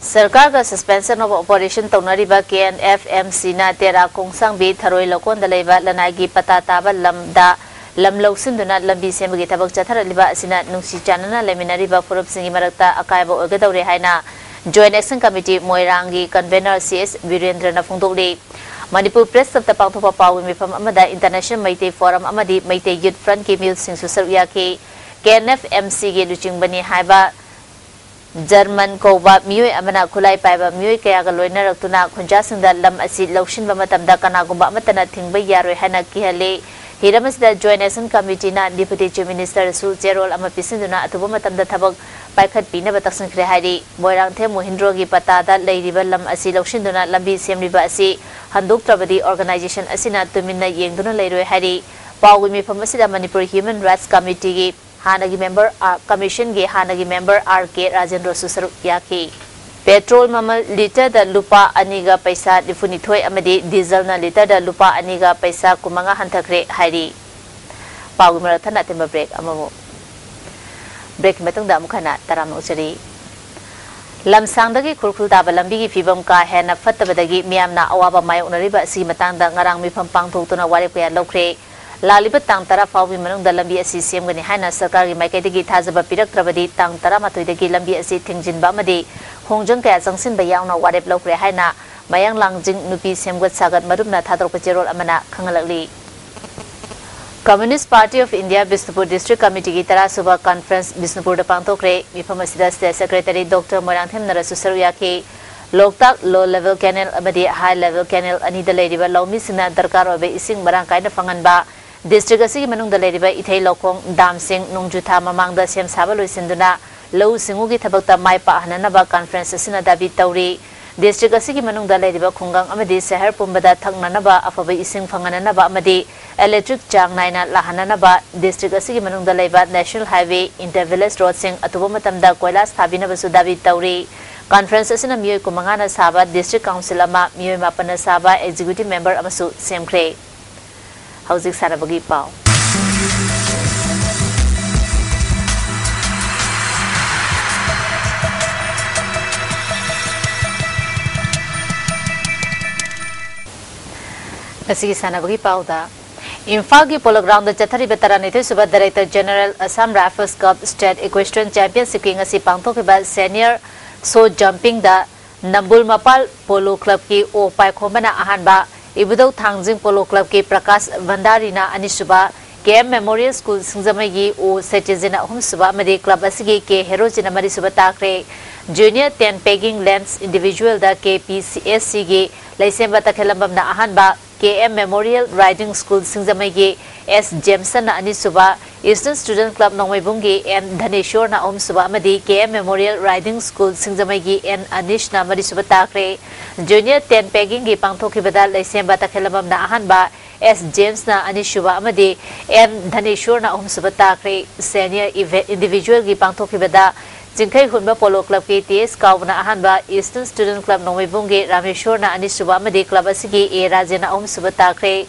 ꯁꯔꯀꯥꯔꯒ suspension of operation ꯇꯧꯅꯔꯤꯕ KNFMCꯅ ꯇꯦꯔꯥ ꯀꯣꯡꯁꯥꯡꯕꯤ ꯊꯔꯣꯏ ꯂꯧꯀꯣꯟꯗ ꯂꯩꯕ ꯂꯅꯥꯏꯒꯤ ꯄꯇꯥ ꯇꯥꯕ ꯂꯝꯗ ꯂꯝ ꯂꯧꯁꯤꯟꯗꯨꯅ ꯂꯝꯕꯤ ꯁꯦꯝꯕꯒꯤ ꯊꯕꯛ ꯆꯠꯊꯔꯛꯂꯤꯕ ꯑꯁꯤꯅ ꯅꯨꯡꯁꯤ ꯆꯥꯟꯅꯅ ꯂꯩꯃꯤꯟꯅꯔꯤꯕ ꯐꯨꯔꯨꯞꯁꯤꯡꯒꯤ ꯃꯔꯛꯇ ꯑꯀꯥꯏꯕ ꯑꯣꯏꯒꯗꯧꯔꯦ ꯍꯥꯏꯅ Joint Action Committee ꯃꯣꯏꯔꯥꯡꯒꯤ convener ꯁꯤ ꯑꯦꯁ ꯕꯤꯔꯦꯟꯗ꯭ꯔꯅ ꯐꯣꯡꯗꯣꯛꯂꯤ꯫ ꯃꯅꯤꯄꯨꯔ Press Clubꯇ ꯄꯥꯡꯊꯣꯛꯄ ꯄꯥꯎꯒꯤ ꯃꯤꯐꯝ ꯑꯃꯗ International Meitei Forum ꯑꯃꯗꯤ Meitei Youth Frontꯀꯤ ꯃꯤꯑꯣꯏꯁꯤꯡꯁꯨ ꯁꯔꯨꯛ ꯌꯥꯈꯤ꯫ KNFMCꯒꯤ ꯂꯨꯆꯤꯡꯕꯅꯤ ꯍꯥꯏꯕ ꯖꯔꯃꯟ ꯀꯧꯕ ꯃꯤꯑꯣꯏ ꯑꯃꯅ ꯈꯨꯠꯂꯥꯏ ꯄꯥꯏꯕ ꯃꯤꯑꯣꯏ ꯀꯌꯥꯒ ꯂꯣꯏꯅꯔꯛꯇꯨꯅ ꯈꯨꯟꯖꯥꯁꯤꯡꯗ ꯂꯝ ꯑꯁꯤ ꯂꯧꯁꯤꯟꯕ ꯃꯇꯝꯗ ꯀꯅꯥꯒꯨꯝꯕ ꯑꯃꯠꯇꯅ ꯊꯤꯡꯕ ꯌꯥꯔꯣꯏ ꯍꯥꯏꯅ ꯀꯤꯍꯜꯂꯤ꯫ ꯍꯤꯔꯝ ꯑꯁꯤꯗ Joint Action Committeeꯅ Deputy Chief Ministerꯁꯨ ꯆꯦꯔꯣꯜ ꯑꯃ ꯄꯤꯁꯤꯟꯗꯨꯅ ꯑꯊꯨꯕ ꯃꯇꯝꯗ ꯊꯕꯛ ꯄꯥꯏꯈꯠꯄꯤꯅꯕ ꯇꯛꯁꯤꯟꯈ꯭ꯔꯦ ꯍꯥꯏꯔꯤ꯫ ꯃꯣꯏꯔꯥꯡꯊꯦꯝ ꯃꯣꯍꯤꯟꯗ꯭ꯔꯣꯒꯤ ꯄꯇꯥꯗ ꯂꯩꯔꯤꯕ ꯂꯝ ꯑꯁꯤ ꯂꯧꯁꯤꯟꯗꯨꯅ ꯂꯝꯕꯤ ꯁꯦꯝꯂꯤꯕ ꯑꯁꯤ ꯍꯟꯗꯣꯛꯇ꯭ꯔꯕꯗꯤ organization ꯑꯁꯤꯅ ꯇꯨꯃꯤꯟꯅ ꯌꯦꯡꯗꯨꯅ ꯂꯩꯔꯣꯏ ꯍꯥꯏꯔꯤ꯫ ꯄꯥꯎꯒꯤ ꯃꯤꯐꯝ ꯑꯁꯤꯗ Manipur Human Rights Committeeꯒꯤ ꯍꯥꯟꯅꯒꯤ member, ꯑ, Commissionꯒꯤ ꯍꯥꯟꯅꯒꯤ member R K Rajendroꯁꯨ ꯁꯔꯨꯛ ꯌꯥꯈꯤ꯫ Petrol ꯃꯃꯜ litre ꯗ ꯂꯨꯄꯥ ꯑꯅꯤꯒ ꯄꯩꯁꯥ ꯅꯤꯐꯨꯅꯤꯊꯣꯏ ꯑꯃꯗꯤ dieselꯅ litre ꯗ ꯂꯨꯄꯥ ꯑꯅꯤꯒ ꯄꯩꯁꯥ ꯀꯨꯟꯃꯉꯥ ꯍꯟꯊꯈ꯭ꯔꯦ ꯍꯥꯏꯔꯤ꯫ ꯄꯥꯎꯒꯤ ꯃꯔꯛ ꯊꯠꯅ ꯑꯇꯦꯟꯕ break ꯑꯃꯃꯨꯛ꯫ Breakꯀꯤ ꯃꯇꯨꯡꯗ ꯑꯃꯨꯛ ꯍꯟꯅ ꯇꯔꯥꯝꯅ ꯑꯣꯛꯆꯔꯤ꯫ ꯂꯝꯁꯥꯡꯗꯒꯤ ꯈꯨꯔꯈꯨꯜ ꯇꯥꯕ ꯂꯝꯕꯤꯒꯤ ꯐꯤꯕꯝ ꯀꯥ ꯍꯦꯟꯅ ꯐꯠꯇꯕꯗꯒꯤ ꯃꯤꯌꯥꯝꯅ ꯑꯋꯥꯕ ꯃꯥꯌꯣꯛꯅꯔꯤꯕ ꯑꯁꯤꯒꯤ ꯃꯇꯥꯡꯗ ꯉꯔꯥꯡ ꯃꯤꯐꯝ ꯄꯥꯡꯊꯣꯛꯇꯨꯅ ꯋꯥꯔꯦꯞ ꯀꯌꯥ ꯂꯧꯈ꯭ꯔꯦ꯫ ꯂꯥꯛꯂꯤꯕ ꯇꯥꯡ ꯇꯔꯥ ꯐꯥꯎꯕꯒꯤ ꯃꯅꯨꯡꯗ ꯂꯝꯕꯤ ꯑꯁꯤ ꯁꯦꯝꯒꯅꯤ ꯍꯥꯏꯅ ꯁꯔꯀꯥꯔꯒꯤ ꯃꯥꯏꯀꯩꯗꯒꯤ ꯊꯥꯖꯕ ꯄꯤꯔꯛꯇ꯭ꯔꯕꯗꯤ ꯇꯥꯡ ꯇꯔꯥꯃꯥꯊꯣꯏꯗꯒꯤ ꯂꯝꯕꯤ ꯑꯁꯤ ꯊꯤꯡꯖꯤꯟꯕ ꯑꯃꯗꯤ ꯈꯣꯡꯖꯪ ꯀꯌꯥ ꯆꯪꯁꯤꯟꯕ ꯌꯥꯎꯅ ꯋꯥꯔꯦꯞ ꯂꯧꯈ꯭ꯔꯦ ꯍꯥꯏꯅ ꯃꯌꯥꯡ ꯂꯥꯡꯖꯤꯡ ꯅꯨꯄꯤ ꯁꯦꯝꯒꯠ ꯁꯥꯒꯠ ꯃꯔꯨꯞꯅ ꯊꯥꯗꯣꯔꯛꯄ ꯆꯦꯔꯣꯜ ꯑꯃꯅ ꯈꯪꯍꯜꯂꯛꯂꯤ꯫ Communist Party of India Bishnupur District Committeeꯒꯤ ꯇꯔꯥꯁꯨꯕ conference ꯕꯤꯁꯅꯨꯄꯨꯔꯗ ꯄꯥꯡꯊꯣꯛꯈ꯭ꯔꯦ꯫ ꯃꯤꯐꯝ ꯑꯁꯤꯗ State Secretary Doctor ꯃꯣꯏꯔꯥꯡꯊꯦꯝ ꯅꯔꯁꯁꯨ ꯁꯔꯨꯛ ꯌꯥꯈꯤ꯫ ꯂꯣꯛꯇꯥꯛ low level canal ꯑꯃꯗꯤ high level canal ꯑꯅꯤꯗ ꯂꯩꯔꯤꯕ ꯂꯧꯃꯤꯁꯤꯡꯅ ꯗꯔꯀꯥꯔ ꯑꯣꯏꯕ ꯏꯁꯤꯡ ꯃꯔꯥꯡ ꯀꯥꯏꯅ ꯐꯪꯍꯟꯕ, ꯗꯤꯁꯇ꯭ꯔꯤꯛ ꯑꯁꯤꯒꯤ ꯃꯅꯨꯡꯗ ꯂꯩꯔꯤꯕ ꯏꯊꯩ ꯂꯧꯈꯣꯡ, ꯗꯥꯝꯁꯤꯡ ꯅꯣꯡꯖꯨ ꯊꯥ ꯃꯃꯥꯡꯗ ꯁꯦꯝ ꯁꯥꯕ ꯂꯣꯏꯁꯤꯟꯗꯨꯅ ꯂꯧꯎ ꯁꯤꯡꯎꯒꯤ ꯊꯕꯛꯇ ꯃꯥꯏ ꯄꯥꯛꯍꯟꯅꯅꯕ ꯀꯟꯐꯔꯦꯟꯁ ꯑꯁꯤꯅ ꯗꯥꯕꯤ ꯇꯧꯔꯤ꯫ ꯗꯤꯁꯇ꯭ꯔꯤꯛ ꯑꯁꯤꯒꯤ ꯃꯅꯨꯡꯗ ꯂꯩꯔꯤꯕ ꯈꯨꯡꯒꯪ ꯑꯃꯗꯤ ꯁꯍꯔ ꯄꯨꯝꯕꯗ ꯊꯛꯅꯅꯕ ꯑꯐꯕ ꯏꯁꯤꯡ ꯐꯪꯍꯟꯅꯅꯕ ꯑꯃꯗꯤ ꯏꯂꯦꯛꯇ꯭ꯔꯤꯛ ꯆꯥꯡ ꯅꯥꯏꯅ ꯂꯥꯛꯍꯟꯅꯅꯕ ꯗꯤꯁꯇ꯭ꯔꯤꯛ ꯑꯁꯤꯒꯤ ꯃꯅꯨꯡꯗ ꯂꯩꯕ ꯅꯦꯁꯅꯦꯜ ꯍꯥꯏꯋꯦ, ꯏꯟꯇꯔ ꯚꯤꯂꯦꯖ ꯔꯣꯗꯁꯤꯡ ꯑꯊꯨꯕ ꯃꯇꯝꯗ ꯀꯣꯏꯂꯥꯁ ꯊꯥꯕꯤꯅꯕꯁꯨ ꯗꯥꯕꯤ ꯇꯧꯔꯤ꯫ ꯀꯟꯐꯔꯦꯟꯁ ꯑꯁꯤꯅ ꯃꯤꯑꯣꯏ ꯀꯨꯟꯃꯉꯥꯅ ꯁꯥꯕ ꯗꯤꯁꯇ꯭ꯔꯤꯛ ꯀꯥꯎꯟꯁꯤꯜ ꯑꯃ, ꯃꯤꯑꯣꯏ ꯃꯥꯄꯟꯅ ꯁꯥꯕ ꯑꯦꯛꯖꯤꯀ꯭ꯌꯨꯇꯤꯚ ꯃꯦꯝꯕꯔ ꯑꯃꯁꯨ ꯁꯦꯝꯈ꯭ꯔꯦ꯫ ꯍꯧꯖꯤꯛ ꯁꯥꯟꯅꯕꯒꯤ ꯄꯥꯎ꯫ ꯉꯁꯤꯒꯤ ꯁꯥꯟꯅꯕꯒꯤ ꯄꯥꯎꯗ, ꯏꯝꯐꯥꯜꯒꯤ ꯄꯣꯂꯣ ꯒ꯭ꯔꯥꯎꯟꯗ ꯆꯠꯊꯔꯤꯕ ꯇꯔꯥꯅꯤꯊꯣꯏ ꯁꯨꯕ ꯗꯥꯏꯔꯦꯛꯇꯔ ꯖꯦꯅꯔꯦꯜ ꯑꯁꯥꯝ ꯔꯥꯏꯐꯜꯁ ꯀꯞ ꯁ꯭ꯇꯦꯠ ꯏꯀ꯭ꯋꯦꯁꯇ꯭ꯔꯤꯌꯟ ꯆꯦꯝꯄꯤꯌꯟꯁꯤꯞꯀꯤ ꯉꯁꯤ ꯄꯥꯡꯊꯣꯛꯈꯤꯕ ꯁꯦꯅꯤꯌꯔ ꯁꯣ ꯖꯝꯄꯤꯡꯗ ꯅꯝꯕꯨꯜ ꯃꯄꯥꯜ ꯄꯣꯂꯣ ꯀ꯭ꯂꯕꯀꯤ ꯑꯣ ꯄꯥꯏꯈꯣꯝꯕꯅ ꯑꯍꯥꯟꯕ, ꯏꯕꯨꯙꯧ ꯊꯥꯡꯖꯤꯡ ꯄꯣꯂꯣ ꯀ꯭ꯂꯕꯀꯤ ꯄ꯭ꯔꯀꯥꯁ ꯚꯟꯗꯥꯔꯤꯅ ꯑꯅꯤꯁꯨꯕ, ꯀꯦ ꯑꯦꯝ ꯃꯦꯃꯣꯔꯤꯌꯦꯜ ꯁ꯭ꯀꯨꯜ ꯁꯤꯡꯖꯃꯩꯒꯤ ꯑꯣ ꯁꯦꯆꯤꯖꯤꯅ ꯑꯍꯨꯝꯁꯨꯕ ꯑꯃꯗꯤ ꯀ꯭ꯂꯕ ꯑꯁꯤꯒꯤ ꯀꯦ ꯍꯦꯔꯣꯖꯤꯅ ꯃꯔꯤꯁꯨꯕ ꯇꯥꯈ꯭ꯔꯦ꯫ ꯖꯨꯅꯤꯌꯔ ꯇꯦꯟ ꯄꯦꯒꯤꯡ ꯂꯦꯟꯁ ꯏꯟꯗꯤꯚꯤꯖꯨꯋꯦꯜꯗ ꯀꯦ ꯄꯤ ꯁꯤ ꯑꯦꯁ ꯁꯤꯒꯤ ꯂꯩꯁꯦꯝꯕ ꯇꯈꯦꯜꯂꯝꯕꯝꯅ ꯑꯍꯥꯟꯕ, K M memorial riding school ꯁꯤꯡꯖꯃꯩꯒꯤ ꯑꯦꯁ ꯖꯦꯝꯁꯟꯅ ꯑꯅꯤꯁꯨꯕ, ꯏꯁꯇꯔꯟ ꯁ꯭ꯇꯨꯗꯦꯟꯠ ꯀ꯭ꯂꯕ ꯅꯣꯡꯃꯩꯕꯨꯡꯒꯤ ꯑꯦꯟ ꯙꯅꯦꯁꯣꯔꯅ ꯑꯍꯨꯝꯁꯨꯕ ꯑꯃꯗꯤ K M memorial riding school ꯁꯤꯡꯖꯃꯩꯒꯤ ꯑꯦꯟ ꯑꯅꯤꯁꯅ ꯃꯔꯤꯁꯨꯕ ꯇꯥꯈ꯭ꯔꯦ꯫ ꯖꯨꯅꯤꯌꯔ ꯇꯦꯟ ꯄꯦꯒꯤꯡꯒꯤ ꯄꯥꯡꯊꯣꯛꯈꯤꯕꯗ ꯂꯩꯁꯦꯝꯕ ꯇꯈꯦꯜꯂꯝꯕꯝꯅ ꯑꯍꯥꯟꯕ, ꯑꯦꯁ ꯖꯦꯝꯁꯅ ꯑꯅꯤꯁꯨꯕ ꯑꯃꯗꯤ ꯑꯦꯟ ꯙꯅꯦꯁꯣꯔꯅ ꯑꯍꯨꯝꯁꯨꯕ ꯇꯥꯈ꯭ꯔꯦ꯫ ꯁꯦꯅꯤꯌꯔ ꯏꯚꯦꯟꯠ ꯏꯟꯗꯤꯚꯤꯖꯨꯋꯦꯜꯒꯤ ꯄꯥꯡꯊꯣꯛꯈꯤꯕꯗ ꯆꯤꯡꯈꯩ ꯍꯨꯟꯕ ꯄꯣꯂꯣ ꯀ꯭ꯂꯕꯀꯤ ꯇꯤ ꯑꯦꯁ ꯀꯥꯎꯕꯅ ꯑꯍꯥꯟꯕ, ꯏꯁꯇꯔꯟ ꯁ꯭ꯇꯨꯗꯦꯟꯠ ꯀ꯭ꯂꯕ ꯅꯣꯡꯃꯩꯕꯨꯡꯒꯤ ꯔꯥꯃꯦꯁꯣꯔꯅ ꯑꯅꯤꯁꯨꯕ ꯑꯃꯗꯤ ꯀ꯭ꯂꯕ ꯑꯁꯤꯒꯤ ꯑꯦ ꯔꯥꯖꯦꯟꯅ ꯑꯍꯨꯝꯁꯨꯕ ꯇꯥꯈ꯭ꯔꯦ꯫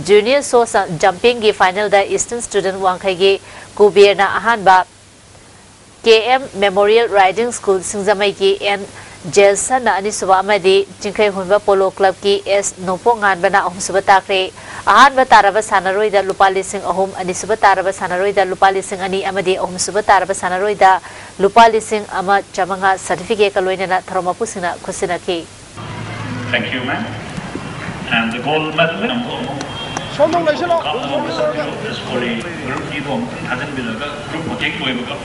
ꯖꯨꯅꯤꯌꯔ ꯁꯣ ꯁ-, ꯖꯝꯄꯤꯡꯒꯤ ꯐꯥꯏꯅꯦꯜꯗ ꯏꯁꯇꯔꯟ ꯁ꯭ꯇꯨꯗꯦꯟꯠ ꯋꯥꯡꯈꯩꯒꯤ ꯀꯨꯕꯦꯔꯅ ꯑꯍꯥꯟꯕ, K M memorial riding school ꯁꯤꯡꯖꯃꯩꯒꯤ ꯑꯦꯟ ꯖꯦꯜꯁꯟꯅ ꯑꯅꯤꯁꯨꯕ ꯑꯃꯗꯤ ꯆꯤꯡꯈꯩ ꯍꯨꯟꯕ ꯄꯣꯂꯣ ꯀ꯭ꯂꯕꯀꯤ ꯑꯦꯁ ꯅꯣꯡꯄꯣꯛ ꯉꯥꯟꯕꯅ ꯑꯍꯨꯝꯁꯨꯕ ꯇꯥꯈ꯭ꯔꯦ꯫ ꯑꯍꯥꯟꯕ ꯇꯥꯔꯕ ꯁꯥꯟꯅꯔꯣꯏꯗ ꯂꯨꯄꯥ ꯂꯤꯁꯤꯡ ꯑꯍꯨꯝ, ꯑꯅꯤꯁꯨꯕ ꯇꯥꯔꯕ ꯁꯥꯟꯅꯔꯣꯏꯗ ꯂꯨꯄꯥ ꯂꯤꯁꯤꯡ ꯑꯅꯤ ꯑꯃꯗꯤ ꯑꯍꯨꯝꯁꯨꯕ ꯇꯥꯔꯕ ꯁꯥꯟꯅꯔꯣꯏꯗ ꯂꯨꯄꯥ ꯂꯤꯁꯤꯡ ꯑꯃ ꯆꯥꯃꯉꯥ ꯁꯔꯇꯤꯐꯤꯀꯦꯠꯀ ꯂꯣꯏꯅꯅ ꯊꯧꯔꯝ ꯃꯄꯨꯁꯤꯡꯅ ꯈꯨꯠꯁꯤꯟꯅꯈꯤ꯫ Thank you, ma'am. And the gold medal, ꯑꯃꯨꯛ, ꯑꯃꯨꯛ, ꯁꯣꯝꯗ ꯑꯃꯨꯛ ꯂꯩꯁꯤꯜꯂꯣ꯫ ꯀꯞ ꯑꯃꯨꯛ ꯁꯣꯝꯗ ꯂꯩꯁꯤꯜꯂꯣ꯫ This for the group ꯒꯤꯗꯣ ꯑꯃꯨꯛ ꯊꯥꯖꯤꯟꯕꯤꯔꯒ group ꯃꯇꯦꯛ ꯑꯣꯏꯕꯒ꯫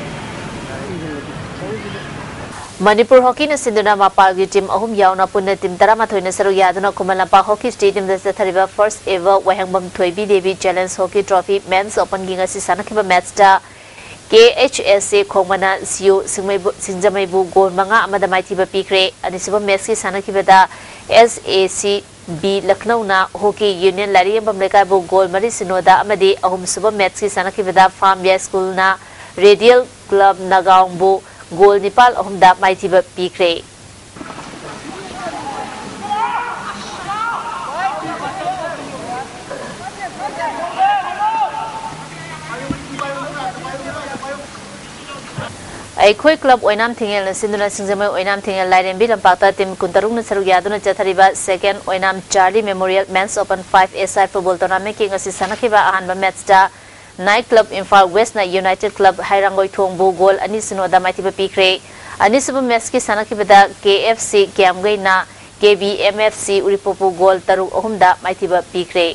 ꯃꯅꯤꯄꯨꯔ ꯍꯣꯀꯤꯅ ꯁꯤꯟꯗꯨꯅ ꯃꯄꯥꯜꯒꯤ ꯇꯤꯝ ꯑꯍꯨꯝ ꯌꯥꯎꯅ ꯄꯨꯟꯅ ꯇꯤꯝ ꯇꯔꯥꯃꯥꯊꯣꯏꯅ ꯁꯔꯨꯛ ꯌꯥꯗꯨꯅ ꯈꯨꯃꯟ ꯂꯝꯄꯥꯛ ꯍꯣꯀꯤ ꯁ꯭ꯇꯦꯗꯤꯌꯝꯗ ꯆꯠꯊꯔꯤꯕ ꯐꯥꯔꯁ ꯑꯦꯚꯔ ꯋꯥꯍꯦꯡꯕꯝ ꯊꯣꯏꯕꯤ ꯗꯦꯕꯤ ꯆꯦꯂꯦꯟꯖ ꯍꯣꯀꯤ ꯇ꯭ꯔꯣꯐꯤ ꯃꯦꯟꯁ ꯑꯣꯄꯟꯒꯤ ꯉꯁꯤ ꯁꯥꯟꯅꯈꯤꯕ ꯃꯦꯠꯁꯇ ꯀꯦ ꯑꯩꯆ ꯑꯦꯁ ꯑꯦ ꯈꯣꯡꯕꯅ ꯁꯤꯌꯨ ꯁꯤꯡꯃꯩꯕꯨ-, ꯁꯤꯡꯖꯃꯩꯕꯨ ꯒꯣꯜ ꯃꯉꯥ ꯑꯃꯗ ꯃꯥꯏꯊꯤꯕ ꯄꯤꯈ꯭ꯔꯦ꯫ ꯑꯅꯤꯁꯨꯕ ꯃꯦꯠꯁꯀꯤ ꯁꯥꯟꯅꯈꯤꯕꯗ ꯑꯦꯁ ꯑꯦ ꯁꯤ ꯕꯤ ꯂꯈꯅꯧꯅ ꯍꯣꯀꯤ ꯌꯨꯅꯤꯌꯟ ꯂꯥꯏꯔꯤꯌꯦꯝꯕꯝ ꯂꯩꯀꯥꯏꯕꯨ ꯒꯣꯜ ꯃꯔꯤ ꯁꯤꯅꯣꯗ ꯑꯃꯗꯤ ꯑꯍꯨꯝꯁꯨꯕ ꯃꯦꯠꯁꯀꯤ ꯁꯥꯟꯅꯈꯤꯕꯗ ꯐꯥꯝ ꯌꯥꯏ ꯁ꯭ꯀꯨꯜꯅ ꯔꯦꯗꯤꯌꯦꯜ ꯀ꯭ꯂꯕ ꯅꯥꯒꯥꯎꯟꯕꯨ ꯒꯣꯜ ꯅꯤꯄꯥꯜ ꯑꯍꯨꯝꯗ ꯃꯥꯏꯊꯤꯕ ꯄꯤꯈ꯭ꯔꯦ꯫ ꯑꯩꯈꯣꯏ ꯀ꯭ꯂꯕ ꯑꯣꯏꯅꯥꯝ ꯊꯤꯡꯉꯦꯜꯅ ꯁꯤꯟꯗꯨꯅ ꯁꯤꯡꯖꯃꯩ ꯑꯣꯏꯅꯥꯝ ꯊꯤꯡꯉꯦꯜ ꯂꯥꯏꯔꯦꯝꯕꯤ ꯂꯝꯄꯥꯛꯇ ꯇꯤꯝ ꯀꯨꯟꯇꯔꯨꯛꯅ ꯁꯔꯨꯛ ꯌꯥꯗꯨꯅ ꯆꯠꯊꯔꯤꯕ ꯁꯦꯀꯦꯟ ꯑꯣꯏꯅꯥꯝ Charlie memorial men's open five S I football ꯇꯣꯔꯅꯥꯃꯦꯟꯠꯀꯤ ꯉꯁꯤ ꯁꯥꯟꯅꯈꯤꯕ ꯑꯍꯥꯟꯕ ꯃꯦꯠꯁꯇ ꯅꯥꯏꯠ ꯀ꯭ꯂꯕ ꯏꯝꯐꯥꯜ ꯋꯦꯁꯅ ꯌꯨꯅꯥꯏꯇꯦꯗ ꯀ꯭ꯂꯕ ꯍꯩꯔꯥꯡꯒꯣꯏꯊꯣꯡꯕꯨ ꯒꯣꯜ ꯑꯅꯤ ꯁꯤꯅꯣꯗ ꯃꯥꯏꯊꯤꯕ ꯄꯤꯈ꯭ꯔꯦ꯫ ꯑꯅꯤꯁꯨꯕ ꯃꯦꯠꯁꯀꯤ ꯁꯥꯟꯅꯈꯤꯕꯗ ꯀꯦ ꯑꯦꯐ ꯁꯤ ꯀ꯭ꯌꯥꯝꯒꯩꯅ K B M F C ꯎꯔꯤꯄꯣꯛꯄꯨ ꯒꯣꯜ ꯇꯔꯨꯛ ꯑꯍꯨꯝꯗ ꯃꯥꯏꯊꯤꯕ ꯄꯤꯈ꯭ꯔꯦ꯫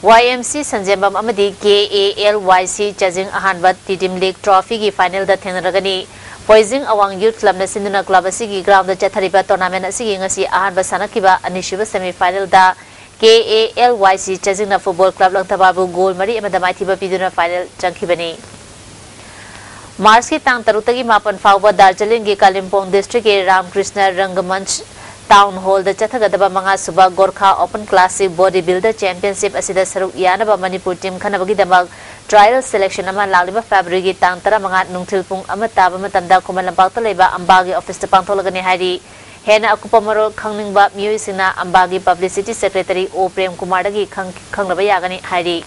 ꯋꯥꯏ ꯑꯦꯝ ꯁꯤ ꯁꯟꯖꯦꯝꯕꯝ ꯑꯃꯗꯤ ꯀꯦ ꯑꯦ ꯑꯦꯜ ꯋꯥꯏ ꯁꯤ ꯆꯥꯖꯤꯡ ꯑꯍꯥꯟꯕ ꯇꯤꯗꯤꯝ ꯂꯤꯒ ꯇ꯭ꯔꯣꯐꯤꯒꯤ ꯐꯥꯏꯅꯦꯜꯗ ꯊꯦꯡꯅꯔꯒꯅꯤ꯫ ꯐꯣꯏꯖꯤꯡ ꯑꯋꯥꯡ ꯌꯨꯠ ꯀ꯭ꯂꯕꯅ ꯁꯤꯟꯗꯨꯅ ꯀ꯭ꯂꯕ ꯑꯁꯤꯒꯤ ꯒ꯭ꯔꯥꯎꯟꯗ ꯆꯠꯊꯔꯤꯕ ꯇꯣꯔꯅꯥꯃꯦꯟ ꯑꯁꯤꯒꯤ ꯉꯁꯤ ꯑꯍꯥꯟꯕ ꯁꯥꯟꯅꯈꯤꯕ ꯑꯅꯤꯁꯨꯕ ꯁꯦꯃꯤ ꯐꯥꯏꯅꯦꯜꯗ ꯀꯦ ꯑꯦ ꯑꯦꯜ ꯋꯥꯏ ꯁꯤ ꯆꯥꯖꯤꯡꯅ ꯐꯨꯠꯕꯣꯜ ꯀ꯭ꯂꯕ ꯂꯪꯊꯕꯥꯜꯕꯨ ꯒꯣꯜ ꯃꯔꯤ ꯑꯃꯗ ꯃꯥꯏꯊꯤꯕ ꯄꯤꯗꯨꯅ ꯐꯥꯏꯅꯦꯜ ꯆꯪꯈꯤꯕꯅꯤ꯫ ꯃꯥꯔꯆꯀꯤ ꯇꯥꯡ ꯇꯔꯨꯛꯇꯒꯤ ꯃꯥꯄꯟ ꯐꯥꯎꯕ ꯗꯥꯔꯖꯤꯂꯤꯡꯒꯤ ꯀꯥꯂꯤꯝꯄꯣꯡ ꯗꯤꯁꯇ꯭ꯔꯤꯛꯀꯤ ꯔꯥꯝꯀ꯭ꯔꯤꯁꯅ ꯔꯪꯒꯃꯟꯆ ꯇꯥꯎꯟ ꯍꯣꯜꯗ ꯆꯠꯊꯒꯗꯕ ꯃꯉꯥꯁꯨꯕ Gorkha open classic body builder championship ꯑꯁꯤꯗ ꯁꯔꯨꯛ ꯌꯥꯅꯕ ꯃꯅꯤꯄꯨꯔ ꯇꯤꯝ ꯈꯟꯅꯕꯒꯤꯗꯃꯛ ꯇ꯭ꯔꯥꯌꯦꯜ ꯁꯦꯂꯦꯛꯁꯟ ꯑꯃ ꯂꯥꯛꯂꯤꯕ ꯐꯦꯕ꯭ꯔꯨꯋꯥꯔꯤꯒꯤ ꯇꯥꯡ ꯇꯔꯥꯃꯉꯥ ꯅꯨꯡꯊꯤꯜ ꯄꯨꯡ ꯑꯃ ꯇꯥꯕ ꯃꯇꯝꯗ ꯈꯨꯃꯟ ꯂꯝꯄꯥꯛꯇ ꯂꯩꯕ ꯑꯝꯕꯥꯒꯤ ꯑꯣꯐꯤꯁꯇ ꯄꯥꯡꯊꯣꯛꯂꯒꯅꯤ ꯍꯥꯏꯔꯤ꯫ ꯍꯦꯟꯅ ꯑꯀꯨꯞꯄ ꯃꯔꯣꯜ ꯈꯪꯅꯤꯡꯕ ꯃꯤꯑꯣꯏꯁꯤꯡꯅ ꯑꯝꯕꯥꯒꯤ ꯄꯕ꯭ꯂꯤꯁꯤꯇꯤ ꯁꯦꯀ꯭ꯔꯦꯇꯔꯤ ꯑꯣ ꯄ꯭ꯔꯦꯝ ꯀꯨꯃꯥꯔꯗꯒꯤ ꯈꯪ-, ꯈꯪꯅꯕ ꯌꯥꯒꯅꯤ ꯍꯥꯏꯔꯤ꯫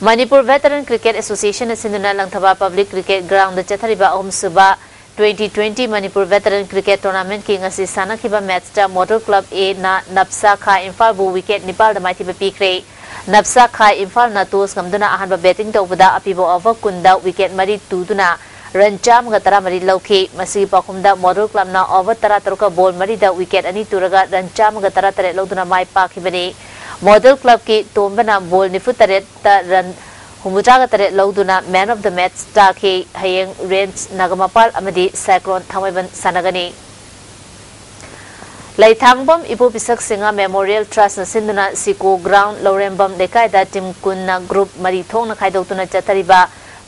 ꯃꯅꯤꯄꯨꯔ ꯚꯦꯇꯔꯟ ꯀ꯭ꯔꯤꯀꯦꯠ ꯑꯦꯁꯣꯁꯤꯌꯦꯁꯟꯅ ꯁꯤꯟꯗꯨꯅ ꯂꯪꯊꯕꯥꯜ ꯄꯕ꯭ꯂꯤꯛ ꯀ꯭ꯔꯤꯀꯦꯠ ꯒ꯭ꯔꯥꯎꯟꯗ ꯆꯠꯊꯔꯤꯕ ꯑꯍꯨꯝꯁꯨꯕ Twenty twenty Manipur Veteran Cricket Tournamentꯀꯤ ꯉꯁꯤ ꯁꯥꯟꯅꯈꯤꯕ ꯃꯦꯠꯆꯇ Model Club Aꯅ ꯅꯞꯁꯥ ꯈꯥ ꯏꯝꯐꯥꯜꯕꯨ ꯋꯤꯀꯦꯠ ꯅꯤꯄꯥꯜꯗ ꯃꯥꯏꯊꯤꯕ ꯄꯤꯈ꯭ꯔꯦ꯫ ꯅꯞꯁꯥ ꯈꯥ ꯏꯝꯐꯥꯜꯅ ꯇꯣꯁ ꯉꯝꯗꯨꯅ ꯑꯍꯥꯟꯕ ꯕꯦꯇꯤꯡ ꯇꯧꯕꯗ ꯑꯄꯤꯕ ꯑꯣꯚꯔ ꯀꯨꯟꯗ ꯋꯤꯀꯦꯠ ꯃꯔꯤ ꯇꯨꯗꯨꯅ ꯔꯟ ꯆꯥꯝꯃꯒ ꯇꯔꯥꯃꯔꯤ ꯂꯧꯈꯤ꯫ ꯃꯁꯤꯒꯤ ꯄꯥꯎꯈꯨꯝꯗ Model Clubꯅ ꯑꯣꯚꯔ ꯇꯔꯥꯇꯔꯨꯛꯀ ꯕꯣꯜ ꯃꯔꯤꯗ ꯋꯤꯀꯦꯠ ꯑꯅꯤ ꯇꯨꯔꯒ ꯔꯟ ꯆꯥꯝꯃꯒ ꯇꯔꯥꯇꯔꯦꯠ ꯂꯧꯗꯨꯅ ꯃꯥꯏ ꯄꯥꯛꯈꯤꯕꯅꯤ꯫ Model Clubꯀꯤ ꯇꯣꯝꯕꯅ ꯕꯣꯜ ꯅꯤꯐꯨꯇꯔꯦꯠꯇ ꯔꯟ ꯍꯨꯝꯐꯨꯇꯔꯥꯒ ꯇꯔꯦꯠ ꯂꯧꯗꯨꯅ Man of the Match ꯇꯥꯈꯤ꯫ ꯍꯌꯦꯡ ꯔꯦꯟꯁ ꯅꯥꯒꯥꯃꯄꯥꯜ ꯑꯃꯗꯤ ꯁꯥꯏꯀ꯭ꯂꯣꯟ ꯊꯥꯡꯃꯩꯕꯟ ꯁꯥꯟꯅꯒꯅꯤ꯫ ꯂꯩꯊꯥꯡꯕꯝ ꯏꯕꯣ ꯄꯤꯁꯛ ꯁꯤꯡꯍ Memorial Trustꯅ ꯁꯤꯟꯗꯨꯅ ꯁꯤꯀꯣ Ground ꯂꯧꯔꯦꯝꯕꯝ ꯂꯩꯀꯥꯏꯗ ꯇꯤꯝ ꯀꯨꯟꯅ ꯒ꯭ꯔꯨꯞ ꯃꯔꯤ ꯊꯣꯛꯅ ꯈꯥꯏꯗꯣꯛꯇꯨꯅ ꯆꯠꯊꯔꯤꯕ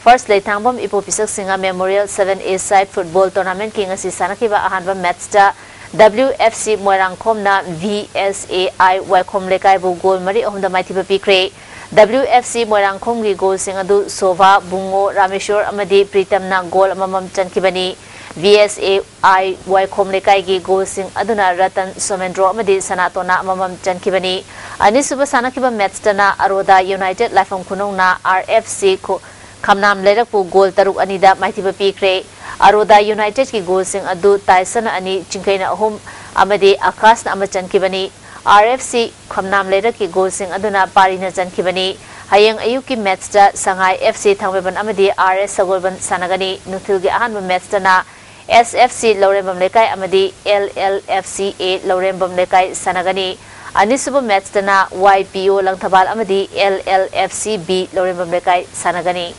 First ꯂꯩꯊꯥꯡꯕꯝ ꯏꯕꯣ ꯄꯤꯁꯛ Singh Memorial Seven A Side Football Tournamentꯀꯤ ꯉꯁꯤ ꯁꯥꯟꯅꯈꯤꯕ ꯑꯍꯥꯟꯕ ꯃꯦꯠꯆꯇ W F C ꯃꯣꯏꯔꯥꯡꯈꯣꯝꯅ V S A I ꯋꯥꯏꯈꯣꯝ ꯂꯩꯀꯥꯏꯕꯨ ꯒꯣꯜ ꯃꯔꯤ ꯑꯍꯨꯝꯗ ꯃꯥꯏꯊꯤꯕ ꯄꯤꯈ꯭ꯔꯦ꯫ W F C ꯃꯣꯏꯔꯥꯡꯈꯣꯝꯒꯤ ꯒꯣꯜꯁꯤꯡ ꯑꯗꯨ ꯁꯣꯚꯥ, ꯕꯨꯡꯉꯣ, ꯔꯥꯃꯦꯁꯣꯔ ꯑꯃꯗꯤ ꯄ꯭ꯔꯤꯇꯝꯅ ꯒꯣꯜ ꯑꯃꯃꯝ ꯆꯟꯈꯤꯕꯅꯤ꯫ V S A I ꯋꯥꯏꯈꯣꯝ ꯂꯩꯀꯥꯏꯒꯤ ꯒꯣꯜꯁꯤꯡ ꯑꯗꯨꯅ ꯔꯇꯟ, ꯁꯣꯃꯦꯟꯗ꯭ꯔꯣ ꯑꯃꯗꯤ ꯁꯅꯥꯇꯣꯟꯅ ꯑꯃꯃꯝ ꯆꯟꯈꯤꯕꯅꯤ꯫ ꯑꯅꯤꯁꯨꯕ ꯁꯥꯟꯅꯈꯤꯕ ꯃꯦꯠꯆꯇꯅ ꯑꯔꯣꯗꯥ United ꯂꯥꯏꯐꯝ ꯈꯨꯅꯧꯅ R F C ꯈꯨ-, ꯈꯝꯅꯥꯝ ꯂꯩꯔꯛꯄꯨ ꯒꯣꯜ ꯇꯔꯨꯛ ꯑꯅꯤꯗ ꯃꯥꯏꯊꯤꯕ ꯄꯤꯈ꯭ꯔꯦ꯫ ꯑꯔꯣꯗꯥ Unitedꯀꯤ ꯒꯣꯜꯁꯤꯡ ꯑꯗꯨ ꯇꯥꯏꯁꯟꯅ ꯑꯅꯤ, ꯆꯤꯡꯈꯩꯅ ꯑꯍꯨꯝ ꯑꯃꯗꯤ ꯑꯀꯥꯁꯅ ꯑꯃ ꯆꯟꯈꯤꯕꯅꯤ꯫ R F C ꯈꯝꯅꯥꯝ ꯂꯩꯔꯛꯀꯤ ꯒꯣꯜꯁꯤꯡ ꯑꯗꯨꯅ ꯄꯥꯔꯤꯅ ꯆꯟꯈꯤꯕꯅꯤ꯫ ꯍꯌꯦꯡ ꯑꯌꯨꯛꯀꯤ ꯃꯦꯠꯆꯇ ꯁꯉꯥꯏ F C ꯊꯥꯡꯃꯩꯕꯟ ꯑꯃꯗꯤ R S ꯁꯒꯣꯜꯕꯟ ꯁꯥꯟꯅꯒꯅꯤ꯫ ꯅꯨꯡꯊꯤꯜꯒꯤ ꯑꯍꯥꯟꯕ ꯃꯦꯠꯆꯇꯅ S F C ꯂꯧꯔꯦꯝꯕꯝ ꯂꯩꯀꯥꯏ ꯑꯃꯗꯤ L L F C A ꯂꯧꯔꯦꯝꯕꯝ ꯂꯩꯀꯥꯏ ꯁꯥꯟꯅꯒꯅꯤ꯫ ꯑꯅꯤꯁꯨꯕ ꯃꯦꯠꯆꯇꯅ Y P O ꯂꯪꯊꯕꯥꯜ ꯑꯃꯗꯤ L L F C B ꯂꯧꯔꯦꯝꯕꯝ ꯂꯩꯀꯥꯏ ꯁꯥꯟꯅꯒꯅꯤ꯫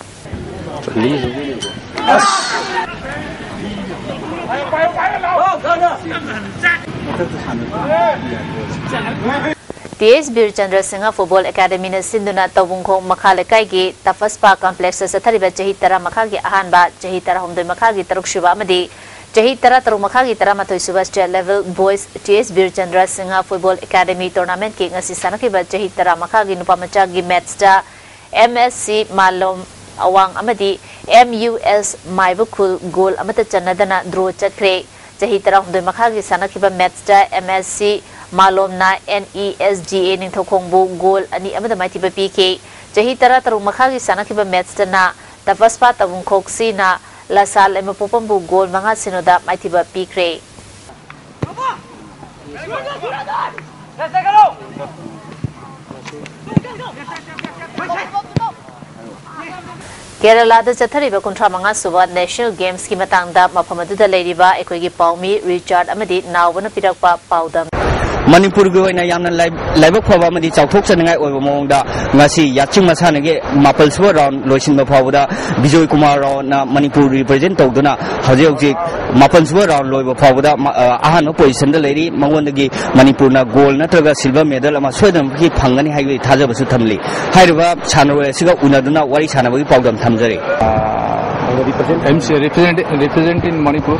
T H ꯕꯤꯔꯆꯟꯗ꯭ꯔ ꯁꯤꯡꯍ Football Academyꯅ ꯁꯤꯟꯗꯨꯅ ꯇꯧꯕꯨꯡꯈꯣꯡ ꯃꯈꯥ ꯂꯩꯀꯥꯏꯒꯤ ꯇꯐꯁꯄꯥ Complexꯇ ꯆꯠꯊꯔꯤꯕ ꯆꯍꯤ ꯇꯔꯥ ꯃꯈꯥꯒꯤ ꯑꯍꯥꯟꯕ, ꯆꯍꯤ ꯇꯔꯥꯍꯨꯝꯗꯣꯏ ꯃꯈꯥꯒꯤ ꯇꯔꯨꯛꯁꯨꯕ ꯑꯃꯗꯤ ꯆꯍꯤ ꯇꯔꯥꯇꯔꯨꯛ ꯃꯈꯥꯒꯤ ꯇꯔꯥꯃꯥꯊꯣꯏꯁꯨꯕ State Level Boys T H ꯕꯤꯔꯆꯟꯗ꯭ꯔ Singh Football Academy Tournamentꯀꯤ ꯉꯁꯤ ꯁꯥꯟꯅꯈꯤꯕ ꯆꯍꯤ ꯇꯔꯥ ꯃꯈꯥꯒꯤ ꯅꯨꯄꯥ ꯃꯆꯥꯒꯤ ꯃꯦꯠꯆꯇ M S C ꯃꯥꯂꯣꯝ ꯑꯋꯥꯡ ꯑꯃꯗꯤ M U S ꯃꯥꯏꯕꯈꯨꯜ ꯒꯣꯜ ꯑꯃꯠꯇ ꯆꯟꯅꯗꯅ ꯗ꯭ꯔꯣ ꯆꯠꯈ꯭ꯔꯦ꯫ ꯆꯍꯤ ꯇꯔꯥꯍꯨꯝꯗꯣꯏ ꯃꯈꯥꯒꯤ ꯁꯥꯟꯅꯈꯤꯕ ꯃꯦꯠꯆꯇ M S C ꯃꯥꯂꯣꯝꯅ N E S G A ꯅꯤꯡꯊꯧꯈꯣꯡꯕꯨ ꯒꯣꯜ ꯑꯅꯤ ꯑꯃꯗ ꯃꯥꯏꯊꯤꯕ ꯄꯤꯈꯤ꯫ ꯆꯍꯤ ꯇꯔꯥꯇꯔꯨꯛ ꯃꯈꯥꯒꯤ ꯁꯥꯟꯅꯈꯤꯕ ꯃꯦꯠꯆꯇꯅ ꯇꯐꯁꯄꯥ ꯇꯧꯕꯨꯡꯈꯣꯛ Cꯅ ꯂꯁꯥ ꯂꯩꯃꯄꯣꯛꯄꯝꯕꯨ ꯒꯣꯜ ꯃꯉꯥ ꯁꯤꯅꯣꯗ ꯃꯥꯏꯊꯤꯕ ꯄꯤꯈ꯭ꯔꯦ꯫ ꯀꯦꯔꯂꯥꯗ ꯆꯠꯊꯔꯤꯕ ꯀꯨꯟꯊ꯭ꯔꯥ ꯃꯉꯥ ꯁꯨꯕ ꯅꯦꯁꯅꯦꯜ ꯒꯦꯝꯁꯀꯤ ꯃꯇꯥꯡꯗ ꯃꯐꯝ ꯑꯗꯨꯗ ꯂꯩꯔꯤꯕ ꯑꯩꯈꯣꯏꯒꯤ ꯄꯥꯎꯃꯤ ꯔꯤꯆꯥꯔꯗ ꯑꯃꯗꯤ ꯅꯥꯎꯕꯅ ꯄꯤꯔꯛꯄ ꯄꯥꯎꯗꯝ꯫ ꯃꯅꯤꯄꯨꯔꯒꯤ ꯑꯣꯏꯅ ꯌꯥꯝꯅ ꯂꯥꯏ-, ꯂꯥꯏꯕꯛ ꯐꯕ ꯑꯃꯗꯤ ꯆꯥꯎꯊꯣꯛꯆꯅꯤꯡꯉꯥꯏ ꯑꯣꯏꯕ ꯃꯑꯣꯡꯗ ꯉꯁꯤ ꯌꯥꯆꯤꯡ ꯃꯁꯥꯟꯅꯒꯤ ꯃꯥꯄꯜ ꯁꯨꯕ ꯔꯥꯎꯟ ꯂꯣꯏꯁꯤꯟꯕ ꯐꯥꯎꯕꯗ ꯕꯤꯖꯣꯏ ꯀꯨꯃꯥꯔ ꯔꯥꯎꯅ ꯃꯅꯤꯄꯨꯔ ꯔꯤꯄ꯭ꯔꯖꯦꯟ ꯇꯧꯗꯨꯅ ꯍꯧꯖꯤꯛ ꯍꯧꯖꯤꯛ ꯃꯥꯄꯜ ꯁꯨꯕ ꯔꯥꯎꯟ ꯂꯣꯏꯕ ꯐꯥꯎꯕꯗ ꯃ-, ꯑ, ꯑꯍꯥꯟꯕ ꯄꯣꯖꯤꯁꯟꯗ ꯂꯩꯔꯤ꯫ ꯃꯉꯣꯟꯗꯒꯤ ꯃꯅꯤꯄꯨꯔꯅ ꯒꯣꯜ ꯅꯠꯇ꯭ꯔꯒ ꯁꯤꯜꯚꯔ ꯃꯦꯗꯜ ꯑꯃ ꯁꯣꯏꯗꯅꯃꯛꯀꯤ ꯐꯪꯒꯅꯤ ꯍꯥꯏꯕꯒꯤ ꯊꯥꯖꯕꯁꯨ ꯊꯝꯂꯤ꯫ ꯍꯥꯏꯔꯤꯕ ꯁꯥꯟꯅꯔꯣꯏ ꯑꯁꯤꯒ ꯎꯅꯗꯨꯅ ꯋꯥꯔꯤ ꯁꯥꯟꯅꯕꯒꯤ ꯄꯥꯎꯗꯝ ꯊꯝꯖꯔꯤ꯫ I'm represent, representing Manipur.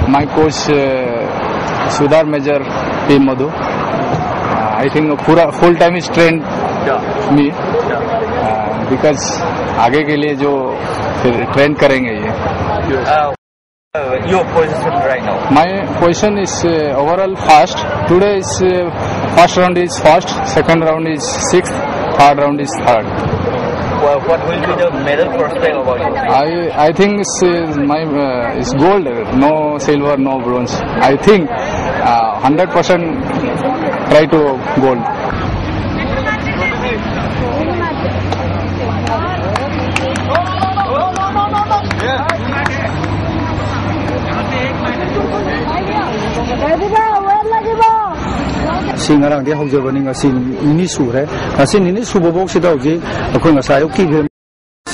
My coach, uh, Sudhar Major P Madhu. Uh, I think पूरा full time is trained me. Uh, because आगे के लिए जो फिर ट्रेन करेंगे ये। Uh, your position right now? My position is, uh, overall first. Today is, uh, first round is first, second round is sixth, third round is third. Well, what will be the medal prospect about you? I, I think it's, uh, my, uh, it's gold, no silver, no bronze. I think, uh, hundred percent try to gold. ꯁꯤ ꯉꯔꯥꯡꯗꯒꯤ ꯍꯧꯖꯕꯅꯤ, ꯉꯁꯤ ꯅꯤꯅꯤ ꯁꯨꯔꯦ꯫ ꯉꯁꯤ ꯅꯤꯅꯤ ꯁꯨꯕꯐꯧꯁꯤꯗ ꯍꯧꯖꯤꯛ ꯑꯩꯈꯣꯏ ꯉꯁꯥꯏ ꯑꯌꯨꯛꯀꯤ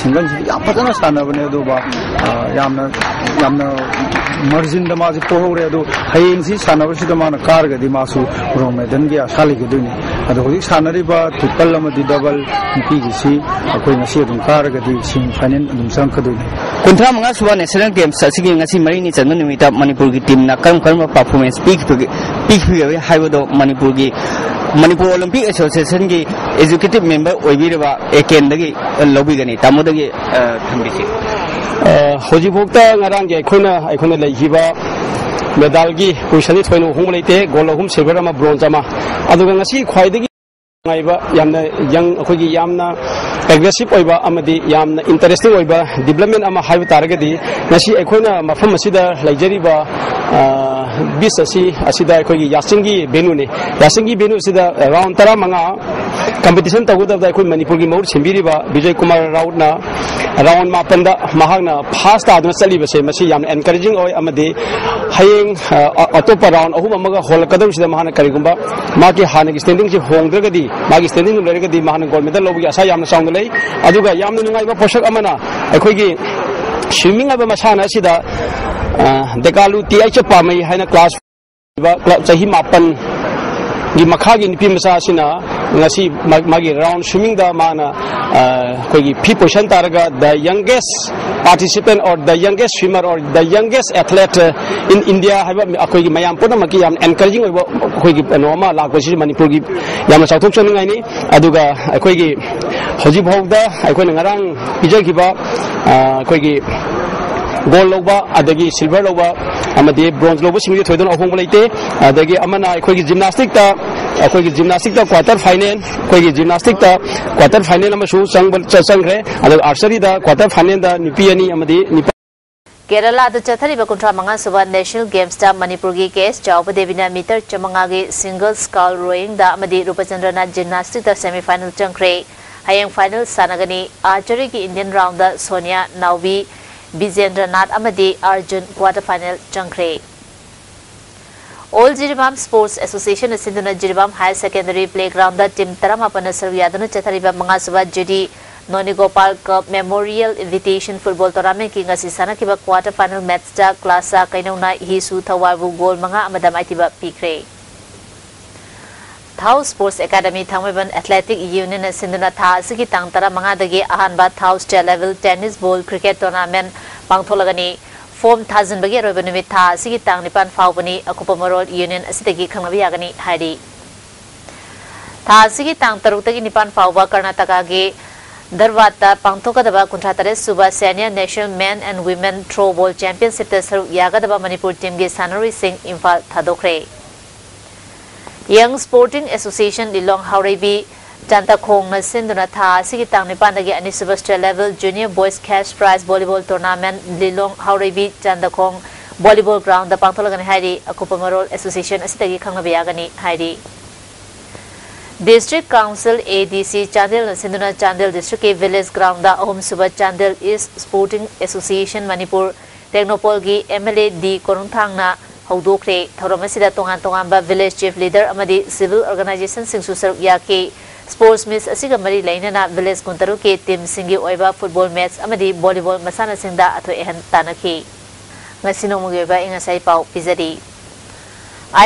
ꯁꯤꯡꯒꯜꯁꯤꯗꯤ ꯌꯥꯝ ꯐꯖꯅ ꯁꯥꯟꯅꯕꯅꯦ, ꯑꯗꯨꯒ, ꯑ, ꯌꯥꯝꯅ, ꯌꯥꯝꯅ ꯃꯥꯔꯖꯤꯟꯗ ꯃꯥꯁꯦ ꯄꯣꯍꯧꯔꯦ꯫ ꯑꯗꯨ ꯍꯌꯦꯡꯁꯤ ꯁꯥꯟꯅꯕꯁꯤꯗ ꯃꯥꯅ ꯀꯥꯔꯒꯗꯤ ꯃꯥꯁꯨ ꯕ꯭ꯔꯣꯟꯖ ꯃꯦꯗꯜꯒꯤ ꯑꯁꯥ ꯂꯩꯒꯗꯣꯏꯅꯤ꯫ ꯑꯗꯣ ꯍꯧꯖꯤꯛ ꯁꯥꯟꯅꯔꯤꯕ ꯇ꯭ꯔꯤꯄꯜ ꯑꯃꯗꯤ ꯗꯕꯜ ꯅꯨꯄꯤꯒꯤꯁꯤ ꯑꯩꯈꯣꯏ ꯉꯁꯤ ꯑꯗꯨꯝ ꯀꯥꯔꯒꯗꯤ ꯁꯦꯃꯤ ꯐꯥꯏꯅꯦꯜ ꯑꯗꯨꯝ ꯆꯪꯉꯛꯀꯗꯣꯏꯅꯤ꯫ ꯀꯨꯟꯊ꯭ꯔꯥ ꯃꯉꯥ ꯁꯨꯕ ꯅꯦꯁꯅꯦꯜ ꯒꯦꯝꯁ ꯑꯁꯤꯒꯤ ꯉꯁꯤ ꯃꯔꯤꯅꯤ ꯆꯟꯕ ꯅꯨꯃꯤꯠꯇ ꯃꯅꯤꯄꯨꯔꯒꯤ ꯇꯤꯝꯅ ꯀꯔꯝ ꯀꯔꯝꯕ ꯄꯔꯐꯣꯔꯃꯦꯟꯁ ꯄꯤꯈꯤꯕꯒꯦ, ꯄꯤꯈꯤꯕꯒꯦ ꯍꯥꯏꯕꯗꯣ ꯃꯅꯤꯄꯨꯔꯒꯤ, ꯃꯅꯤꯄꯨꯔ ꯑꯣꯂꯤꯝꯄꯤꯛ ꯑꯦꯁꯣꯁꯤꯌꯦꯁꯟꯒꯤ ꯑꯦꯛꯖꯤꯀ꯭ꯌꯨꯇꯤꯚ ꯃꯦꯝꯕꯔ ꯑꯣꯏꯕꯤꯔꯤꯕ ꯑꯦ ꯀꯦꯟꯗꯒꯤ ꯂꯧꯕꯤꯒꯅꯤ꯫ ꯇꯥꯃꯣꯗꯒꯤ, ꯑ, ꯊꯝꯕꯤꯁꯤ꯫ ꯑ, ꯍꯧꯖꯤꯛꯐꯥꯎꯗ ꯉꯔꯥꯡꯒꯤ ꯑꯩꯈꯣꯏꯅ, ꯑꯩꯈꯣꯏꯅ ꯂꯩꯈꯤꯕ ꯃꯦꯗꯥꯜꯒꯤ ꯄꯣꯖꯤꯁꯟꯗꯤ ꯊꯣꯏꯅ ꯑꯍꯣꯡꯕ ꯂꯩꯇꯦ꯫ ꯒꯣꯜ ꯑꯍꯨꯝ, ꯁꯤꯜꯚꯔ ꯑꯃ, ꯕ꯭ꯔꯣꯟꯖ ꯑꯃ꯫ ꯑꯗꯨꯒ ꯉꯁꯤ ꯈ꯭ꯋꯥꯏꯗꯒꯤ ꯅꯨꯡꯉꯥꯏꯕ, ꯌꯥꯝꯅ ꯌꯪ, ꯑꯩꯈꯣꯏꯒꯤ ꯌꯥꯝꯅ ꯑꯦꯒ꯭ꯔꯦꯁꯤꯞ ꯑꯣꯏꯕ ꯑꯃꯗꯤ ꯌꯥꯝꯅ ꯏꯟꯇꯔꯦꯁꯇꯤꯡ ꯑꯣꯏꯕ ꯗꯤꯕ꯭ꯂꯞꯃꯦꯟ ꯑꯃ ꯍꯥꯏꯕ ꯇꯥꯔꯒꯗꯤ, ꯉꯁꯤ ꯑꯩꯈꯣꯏꯅ ꯃꯐꯝ ꯑꯁꯤꯗ ꯂꯩꯖꯔꯤꯕ ꯕꯤꯆ ꯑꯁꯤ, ꯑꯁꯤꯗ ꯑꯩꯈꯣꯏꯒꯤ ꯌꯥꯆꯤꯡꯒꯤ ꯚꯦꯅꯨꯅꯤ꯫ ꯌꯥꯆꯤꯡꯒꯤ ꯚꯦꯅꯨ ꯑꯁꯤꯗ ꯔꯥꯎꯟ ꯇꯔꯥꯃꯉꯥ ꯀꯝꯄꯤꯇꯤꯁꯟ ꯇꯧꯒꯗꯕꯗ ꯑꯩꯈꯣꯏ ꯃꯅꯤꯄꯨꯔꯒꯤ ꯃꯍꯨꯠ ꯁꯤꯟꯕꯤꯔꯤꯕ ꯕꯤꯖꯣꯏ ꯀꯨꯃꯥꯔ ꯔꯥꯎꯠꯅ ꯔꯥꯎꯟ ꯃꯥꯄꯟꯗ ꯃꯍꯥꯛꯅ ꯐꯥꯁ ꯇꯥꯗꯨꯅ ꯆꯠꯂꯤꯕꯁꯦ, ꯃꯁꯤ ꯌꯥꯝꯅ ꯑꯦꯟꯀꯔꯦꯖꯤꯡ ꯑꯣꯏ꯫ ꯑꯃꯗꯤ ꯍꯌꯦꯡ ꯑ, ꯑ, ꯑꯇꯣꯞꯄ ꯔꯥꯎꯟ ꯑꯍꯨꯝ ꯑꯃꯒ ꯍꯣꯜꯂꯛꯀꯗꯧꯔꯤꯁꯤꯗ ꯃꯍꯥꯛꯅ ꯀꯔꯤꯒꯨꯝꯕ ꯃꯥꯒꯤ ꯍꯥꯟꯅꯒꯤ ꯁ꯭ꯇꯦꯟꯗꯤꯡꯁꯤ ꯍꯣꯡꯗ꯭ꯔꯒꯗꯤ, ꯃꯥꯒꯤ ꯁ꯭ꯇꯦꯟꯗꯤꯡꯗꯨ ꯂꯩꯔꯒꯗꯤ ꯃꯍꯥꯛꯅ ꯒꯣꯜ ꯃꯦꯗꯜ ꯂꯧꯕꯒꯤ ꯑꯁꯥ ꯌꯥꯝꯅ ꯆꯥꯎꯅ ꯂꯩ꯫ ꯑꯗꯨꯒ ꯌꯥꯝꯅ ꯅꯨꯡꯉꯥꯏꯕ ꯄꯣꯠꯁꯛ ꯑꯃꯅ ꯑꯩꯈꯣꯏꯒꯤ ꯁ꯭ꯋꯤꯃꯤꯡ ꯍꯥꯏꯕ ꯃꯁꯥꯟꯅ ꯑꯁꯤꯗ, ꯑ, ꯗꯦꯀꯥꯂꯨ ꯇꯤ ꯑꯩꯆ ꯄꯥꯃꯩ ꯍꯥꯏꯅ ꯀ꯭ꯂꯥꯁ ꯀ꯭ꯂꯕ ꯆꯍꯤ ꯃꯥꯄꯟꯒꯤ ꯃꯈꯥꯒꯤ ꯅꯨꯄꯤ ꯃꯆꯥ ꯑꯁꯤꯅ ꯉꯁꯤ ꯃꯥ-, ꯃꯥꯒꯤ ꯔꯥꯎꯟ ꯁ꯭ꯋꯤꯃꯤꯡꯗ ꯃꯥꯅ, ꯑ, ꯑꯩꯈꯣꯏꯒꯤ ꯐꯤꯐ ꯄꯣꯖꯤꯁꯟ ꯇꯥꯔꯒ the youngest participant or the youngest swimmer or the youngest athlete in India ꯍꯥꯏꯕ ꯑꯩꯈꯣꯏꯒꯤ ꯃꯌꯥꯝ ꯄꯨꯝꯅꯃꯛꯀꯤ ꯌꯥꯝ ꯑꯦꯟꯀꯔꯦꯖꯤꯡ ꯑꯣꯏꯕ ꯑꯩꯈꯣꯏꯒꯤ ꯀꯩꯅꯣ ꯑꯃ ꯂꯥꯛꯄꯁꯤꯁꯨ ꯃꯅꯤꯄꯨꯔꯒꯤ ꯌꯥꯝꯅ ꯆꯥꯎꯊꯣꯛꯆꯅꯤꯡꯉꯥꯏꯅꯤ꯫ ꯑꯗꯨꯒ ꯑꯩꯈꯣꯏꯒꯤ ꯍꯧꯖꯤꯛ ꯐꯥꯎꯗ ꯑꯩꯈꯣꯏꯅ ꯉꯔꯥꯡ ꯄꯤꯖꯈꯤꯕ, ꯑ, ꯑꯩꯈꯣꯏꯒꯤ ꯒꯣꯜ ꯂꯧꯕ, ꯑꯗꯒꯤ ꯁꯤꯜꯚꯔ ꯂꯧꯕ, ꯑꯃꯗꯤ ꯕ꯭ꯔꯣꯟꯖ ꯂꯧꯕꯁꯤꯡꯗꯤ ꯊꯣꯏꯗꯣꯛꯅ ꯑꯍꯣꯡꯕ ꯂꯩꯇꯦ꯫ ꯑꯗꯒꯤ ꯑꯃꯅ ꯑꯩꯈꯣꯏꯒꯤ ꯖꯤꯝꯅꯥꯁꯇꯤꯛꯇ, ꯑꯩꯈꯣꯏꯒꯤ ꯖꯤꯝꯅꯥꯁꯇꯤꯛꯇ ꯀ꯭ꯋꯥꯇꯔ ꯐꯥꯏꯅꯦꯜ, ꯑꯩꯈꯣꯏꯒꯤ ꯖꯤꯝꯅꯥꯁꯇꯤꯛꯇ ꯀ꯭ꯋꯥꯇꯔ ꯐꯥꯏꯅꯦꯜ ꯑꯃꯁꯨ ꯆꯪꯕ, ꯆ-, ꯆꯪꯈ꯭ꯔꯦ꯫ ꯑꯗꯨꯒ ꯑꯥꯔꯆꯔꯤꯗ ꯀ꯭ꯋꯥꯇꯔ ꯐꯥꯏꯅꯦꯜꯗ ꯅꯨꯄꯤ ꯑꯅꯤ ꯑꯃꯗꯤ ꯅꯨꯄꯥ ꯀꯦꯔꯂꯥꯗ ꯆꯠꯊꯔꯤꯕ ꯀꯨꯟꯊ꯭ꯔꯥ ꯃꯉꯥ ꯁꯨꯕ ꯅꯦꯁꯅꯦꯜ ꯒꯦꯝꯁꯇ ꯃꯅꯤꯄꯨꯔꯒꯤ ꯀꯦ ꯑꯦꯁ ꯆꯥꯎꯕ ꯗꯦꯕꯤꯅ ꯃꯤꯇꯔ ꯆꯥꯝꯃꯉꯥꯒꯤ ꯁꯤꯡꯒꯜ ꯁ꯭ꯀꯜ ꯔꯣꯌꯤꯡꯗ ꯑꯃꯗꯤ ꯔꯨꯄꯆꯟꯗ꯭ꯔꯅ ꯖꯤꯝꯅꯥꯁꯇꯤꯛꯇ ꯁꯦꯃꯤꯐꯥꯏꯅꯦꯜ ꯆꯪꯈ꯭ꯔꯦ꯫ ꯍꯌꯦꯡ ꯐꯥꯏꯅꯦꯜ ꯁꯥꯟꯅꯒꯅꯤ꯫ ꯑꯥꯔꯆꯔꯤꯒꯤ ꯏꯟꯗꯤꯌꯟ ꯔꯥꯎꯟꯗ ꯁꯣꯅꯤꯌꯥ, ꯅꯥꯎꯕꯤ, ꯕꯤꯖꯦꯟꯗ꯭ꯔꯅꯥꯊ ꯑꯃꯗꯤ ꯑꯥꯔꯖꯨꯟ ꯀ꯭ꯋꯥꯇꯔ ꯐꯥꯏꯅꯦꯜ ꯆꯪꯈ꯭ꯔꯦ꯫ ꯑꯣꯜ ꯖꯤꯔꯤꯕꯥꯝ ꯁ꯭ꯄꯣꯔꯠꯁ ꯑꯦꯁꯣꯁꯤꯌꯦꯁꯟꯅ ꯁꯤꯟꯗꯨꯅ Jiribam higher secondary playground team ꯇꯔꯥꯃꯥꯄꯟꯅ ꯁꯔꯨꯛ ꯌꯥꯗꯨꯅ ꯆꯠꯊꯔꯤꯕ ꯃꯉꯥꯁꯨꯕ G D Nonigopal cup memorial invitation football ꯇꯣꯔꯅꯥꯃꯦꯟꯠꯀꯤ ꯉꯁꯤ ꯁꯥꯟꯅꯈꯤꯕ ꯀ꯭ꯋꯥꯇꯔ ꯐꯥꯏꯅꯦꯜ ꯃꯦꯆꯇ ꯀ꯭ꯂꯥꯁꯥ ꯀꯩꯅꯧꯅ ꯏꯍꯤꯁꯨ ꯊꯧꯕꯥꯜꯕꯨ ꯒꯣꯜ ꯃꯉꯥ ꯑꯃꯗ ꯃꯥꯏꯊꯤꯕ ꯄꯤꯈ꯭ꯔꯦ꯫ ꯊꯥꯎ ꯁ꯭ꯄꯣꯔꯠꯁ ꯑꯦꯀꯥꯗꯃꯤ ꯊꯥꯡꯃꯩꯕꯟ ꯑꯦꯊꯂꯦꯇꯤꯛ ꯌꯨꯅꯤꯌꯟꯅ ꯁꯤꯟꯗꯨꯅ ꯊꯥ ꯑꯁꯤꯒꯤ ꯇꯥꯡ ꯇꯔꯥꯃꯉꯥꯗꯒꯤ ꯑꯍꯥꯟꯕ ꯊꯥꯎ ꯁ꯭ꯇꯦꯠ ꯂꯦꯚꯦꯜ ꯇꯦꯅꯤꯁ ꯕꯣꯜ ꯀ꯭ꯔꯤꯀꯦꯠ ꯇꯣꯔꯅꯥꯃꯦꯟꯠ ꯄꯥꯡꯊꯣꯛꯂꯒꯅꯤ꯫ ꯐꯣꯔꯝ ꯊꯥꯖꯤꯟꯕꯒꯤ ꯑꯔꯣꯏꯕ ꯅꯨꯃꯤꯠ ꯊꯥ ꯑꯁꯤꯒꯤ ꯇꯥꯡ ꯅꯤꯄꯥꯟ ꯐꯥꯎꯕꯅꯤ꯫ ꯑꯀꯨꯞꯄ ꯃꯔꯣꯜ ꯌꯨꯅꯤꯌꯟ ꯑꯁꯤꯗꯒꯤ ꯈꯪꯅꯕ ꯌꯥꯒꯅꯤ ꯍꯥꯏꯔꯤ꯫ ꯊꯥ ꯑꯁꯤꯒꯤ ꯇꯥꯡ ꯇꯔꯨꯛꯇꯒꯤ ꯅꯤꯄꯥꯟ ꯐꯥꯎꯕ ꯀꯔꯅꯥꯇꯀꯥꯒꯤ ꯙꯔꯋꯥꯠꯇ ꯄꯥꯡꯊꯣꯛꯀꯗꯕ ꯀꯨꯟꯊ꯭ꯔꯥ ꯇꯔꯦꯠ ꯁꯨꯕ senior national men and women throw ball ꯆꯦꯝꯄꯤꯌꯟꯁꯤꯞꯇ ꯁꯔꯨꯛ ꯌꯥꯒꯗꯕ ꯃꯅꯤꯄꯨꯔ ꯇꯤꯝꯒꯤ ꯁꯥꯟꯅꯔꯣꯏꯁꯤꯡ ꯏꯝꯐꯥꯜ ꯊꯥꯗꯣꯛꯈ꯭ꯔꯦ꯫ Young Sporting Association ꯂꯤꯂꯣꯡ ꯍꯥꯎꯔꯩꯕꯤ ꯆꯥꯟꯗꯈꯣꯡꯅ ꯁꯤꯟꯗꯨꯅ ꯊꯥ ꯑꯁꯤꯒꯤ ꯇꯥꯡ ꯅꯤꯄꯥꯟꯗꯒꯤ ꯑꯅꯤꯁꯨꯕ State Level Junior Boys Cash Prize Volleyball Tournament ꯂꯤꯂꯣꯡ ꯍꯥꯎꯔꯩꯕꯤ ꯆꯥꯟꯗꯈꯣꯡ Volleyball Groundꯗ ꯄꯥꯡꯊꯣꯛꯂꯒꯅꯤ ꯍꯥꯏꯔꯤ꯫ ꯑꯀꯨꯞꯄ ꯃꯔꯣꯜ association ꯑꯁꯤꯗꯒꯤ ꯈꯪꯅꯕ ꯌꯥꯒꯅꯤ ꯍꯥꯏꯔꯤ꯫ District Council, A D C, ꯆꯥꯟꯗꯦꯜꯅ ꯁꯤꯟꯗꯨꯅ ꯆꯥꯟꯗꯦꯜ districtꯀꯤ Village Groundꯗ ꯑꯍꯨꯝꯁꯨꯕ Chandel East Sporting Association Manipur Tengnoupalꯒꯤ M L A D ꯀꯣꯅꯨꯡꯊꯥꯡꯅ ꯍꯧꯗꯣꯛꯈ꯭ꯔꯦ꯫ ꯊꯧꯔꯝ ꯑꯁꯤꯗ ꯇꯣꯉꯥꯟ ꯇꯣꯉꯥꯟꯕ Village Chief Leader ꯑꯃꯗꯤ civil organizationꯁꯤꯡꯁꯨ ꯁꯔꯨꯛ ꯌꯥꯈꯤ꯫ Sports meet ꯑꯁꯤꯒ ꯃꯔꯤ ꯂꯩꯅꯅ village ꯀꯨꯟꯇꯔꯨꯛꯀꯤ teamꯁꯤꯡꯒꯤ ꯑꯣꯏꯕ football match ꯑꯃꯗꯤ volleyball ꯃꯁꯥꯟꯅꯁꯤꯡꯗ ꯑꯊꯣꯏ ꯑꯍꯦꯟ ꯇꯥꯟꯅꯈꯤ꯫ ꯉꯁꯤ ꯅꯣꯡꯃꯒꯤ ꯑꯣꯏꯕ ꯑꯏꯪ ꯑꯁꯥꯒꯤ ꯄꯥꯎ ꯄꯤꯖꯔꯤ꯫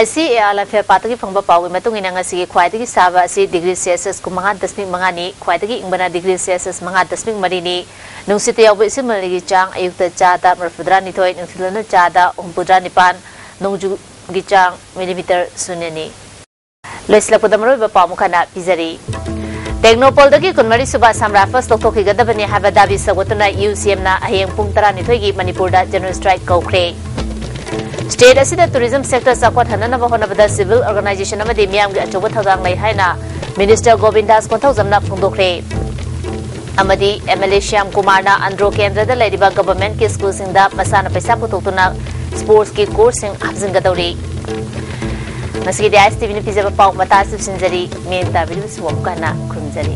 I C A R ꯂꯥꯟꯐꯦꯜ ꯄꯥꯠꯇꯒꯤ ꯐꯪꯕ ꯄꯥꯎꯒꯤ ꯃꯇꯨꯡ ꯏꯟꯅ ꯉꯁꯤꯒꯤ ꯈ꯭ꯋꯥꯏꯗꯒꯤ ꯁꯥꯕ ꯑꯁꯤ degree Celsius ꯀꯨꯟꯃꯉꯥ ꯗꯁꯃꯤꯛ ꯃꯉꯥꯅꯤ, ꯈ꯭ꯋꯥꯏꯗꯒꯤ ꯏꯪꯕꯅ degree Celsius ꯃꯉꯥ ꯗꯁꯃꯤꯛ ꯃꯔꯤꯅꯤ꯫ ꯅꯨꯡꯁꯤꯠꯇ ꯌꯥꯎꯕ ꯏꯁꯤꯡ ꯃꯅꯤꯜꯒꯤ ꯆꯥꯡ ꯑꯌꯨꯛꯇ ꯆꯥꯗ ꯃꯔꯤꯐꯨꯇꯔꯥ ꯅꯤꯊꯣꯏ, ꯅꯨꯡꯊꯤꯜꯗꯅ ꯆꯥꯗ ꯍꯨꯝꯐꯨꯇꯔꯥ ꯅꯤꯄꯥꯟ, ꯅꯣꯡꯖꯨꯒꯤ ꯆꯥꯡ millimeter ꯁꯨꯟꯌꯅꯤ꯫ ꯂꯣꯏꯁꯤꯜꯂꯛꯄꯗ ꯃꯔꯨꯑꯣꯏꯕ ꯄꯥꯎ ꯑꯃꯨꯛ ꯍꯟꯅ ꯄꯤꯖꯔꯤ꯫ ꯇꯦꯡꯅꯧꯄꯜꯗꯒꯤ ꯀꯨꯟꯃꯔꯤ ꯁꯨꯕ ꯑꯁꯥꯝ ꯔꯥꯏꯐꯜꯁ ꯂꯧꯊꯣꯛꯈꯤꯒꯗꯕꯅꯤ ꯍꯥꯏꯕ ꯗꯥꯕꯤ ꯁꯧꯒꯠꯇꯨꯅ UCMꯅ ꯍꯌꯦꯡ ꯄꯨꯡ ꯇꯔꯥꯅꯤꯊꯣꯏꯒꯤ ꯃꯅꯤꯄꯨꯔꯗ general strike ꯀꯧꯈ꯭ꯔꯦ꯫ State ꯑꯁꯤꯗ tourism sector ꯆꯥꯎꯈꯠꯍꯟꯅꯅꯕ ꯍꯣꯠꯅꯕꯗ civil organization ꯑꯃꯗꯤ ꯃꯤꯌꯥꯝꯒꯤ ꯑꯆꯧꯕ ꯊꯧꯗꯥꯡ ꯂꯩ ꯍꯥꯏꯅ Minister ꯒꯣꯕꯤꯟꯗꯥꯁ ꯀꯣꯟꯊꯧꯖꯝꯅ ꯐꯣꯡꯗꯣꯛꯈ꯭ꯔꯦ꯫ ꯑꯃꯗꯤ M L A ꯁ꯭ꯌꯥꯝ ꯀꯨꯃꯥꯔꯅ ꯑꯟꯗ꯭ꯔꯣ ꯀꯦꯟꯗ꯭ꯔꯗ ꯂꯩꯔꯤꯕ governmentꯀꯤ schoolꯁꯤꯡꯗ ꯃꯁꯥꯅ ꯄꯩꯁꯥ ꯄꯨꯊꯣꯛꯇꯨꯅ sportsꯀꯤ courseꯁꯤꯡ ꯍꯥꯞꯆꯤꯟꯒꯗꯧꯔꯤ꯫ ꯉꯁꯤꯒꯤꯗꯤ ISTVꯅ ꯄꯤꯖꯕ ꯄꯥꯎ ꯃꯇꯥ ꯑꯁꯤ ꯂꯣꯏꯁꯤꯟꯖꯔꯤ꯫ ꯃꯤꯠꯌꯦꯡ ꯇꯥꯕꯤꯔꯤꯕꯁꯤꯕꯨ ꯑꯃꯨꯛꯀ ꯍꯟꯅ ꯈꯨꯔꯨꯝꯖꯔꯤ꯫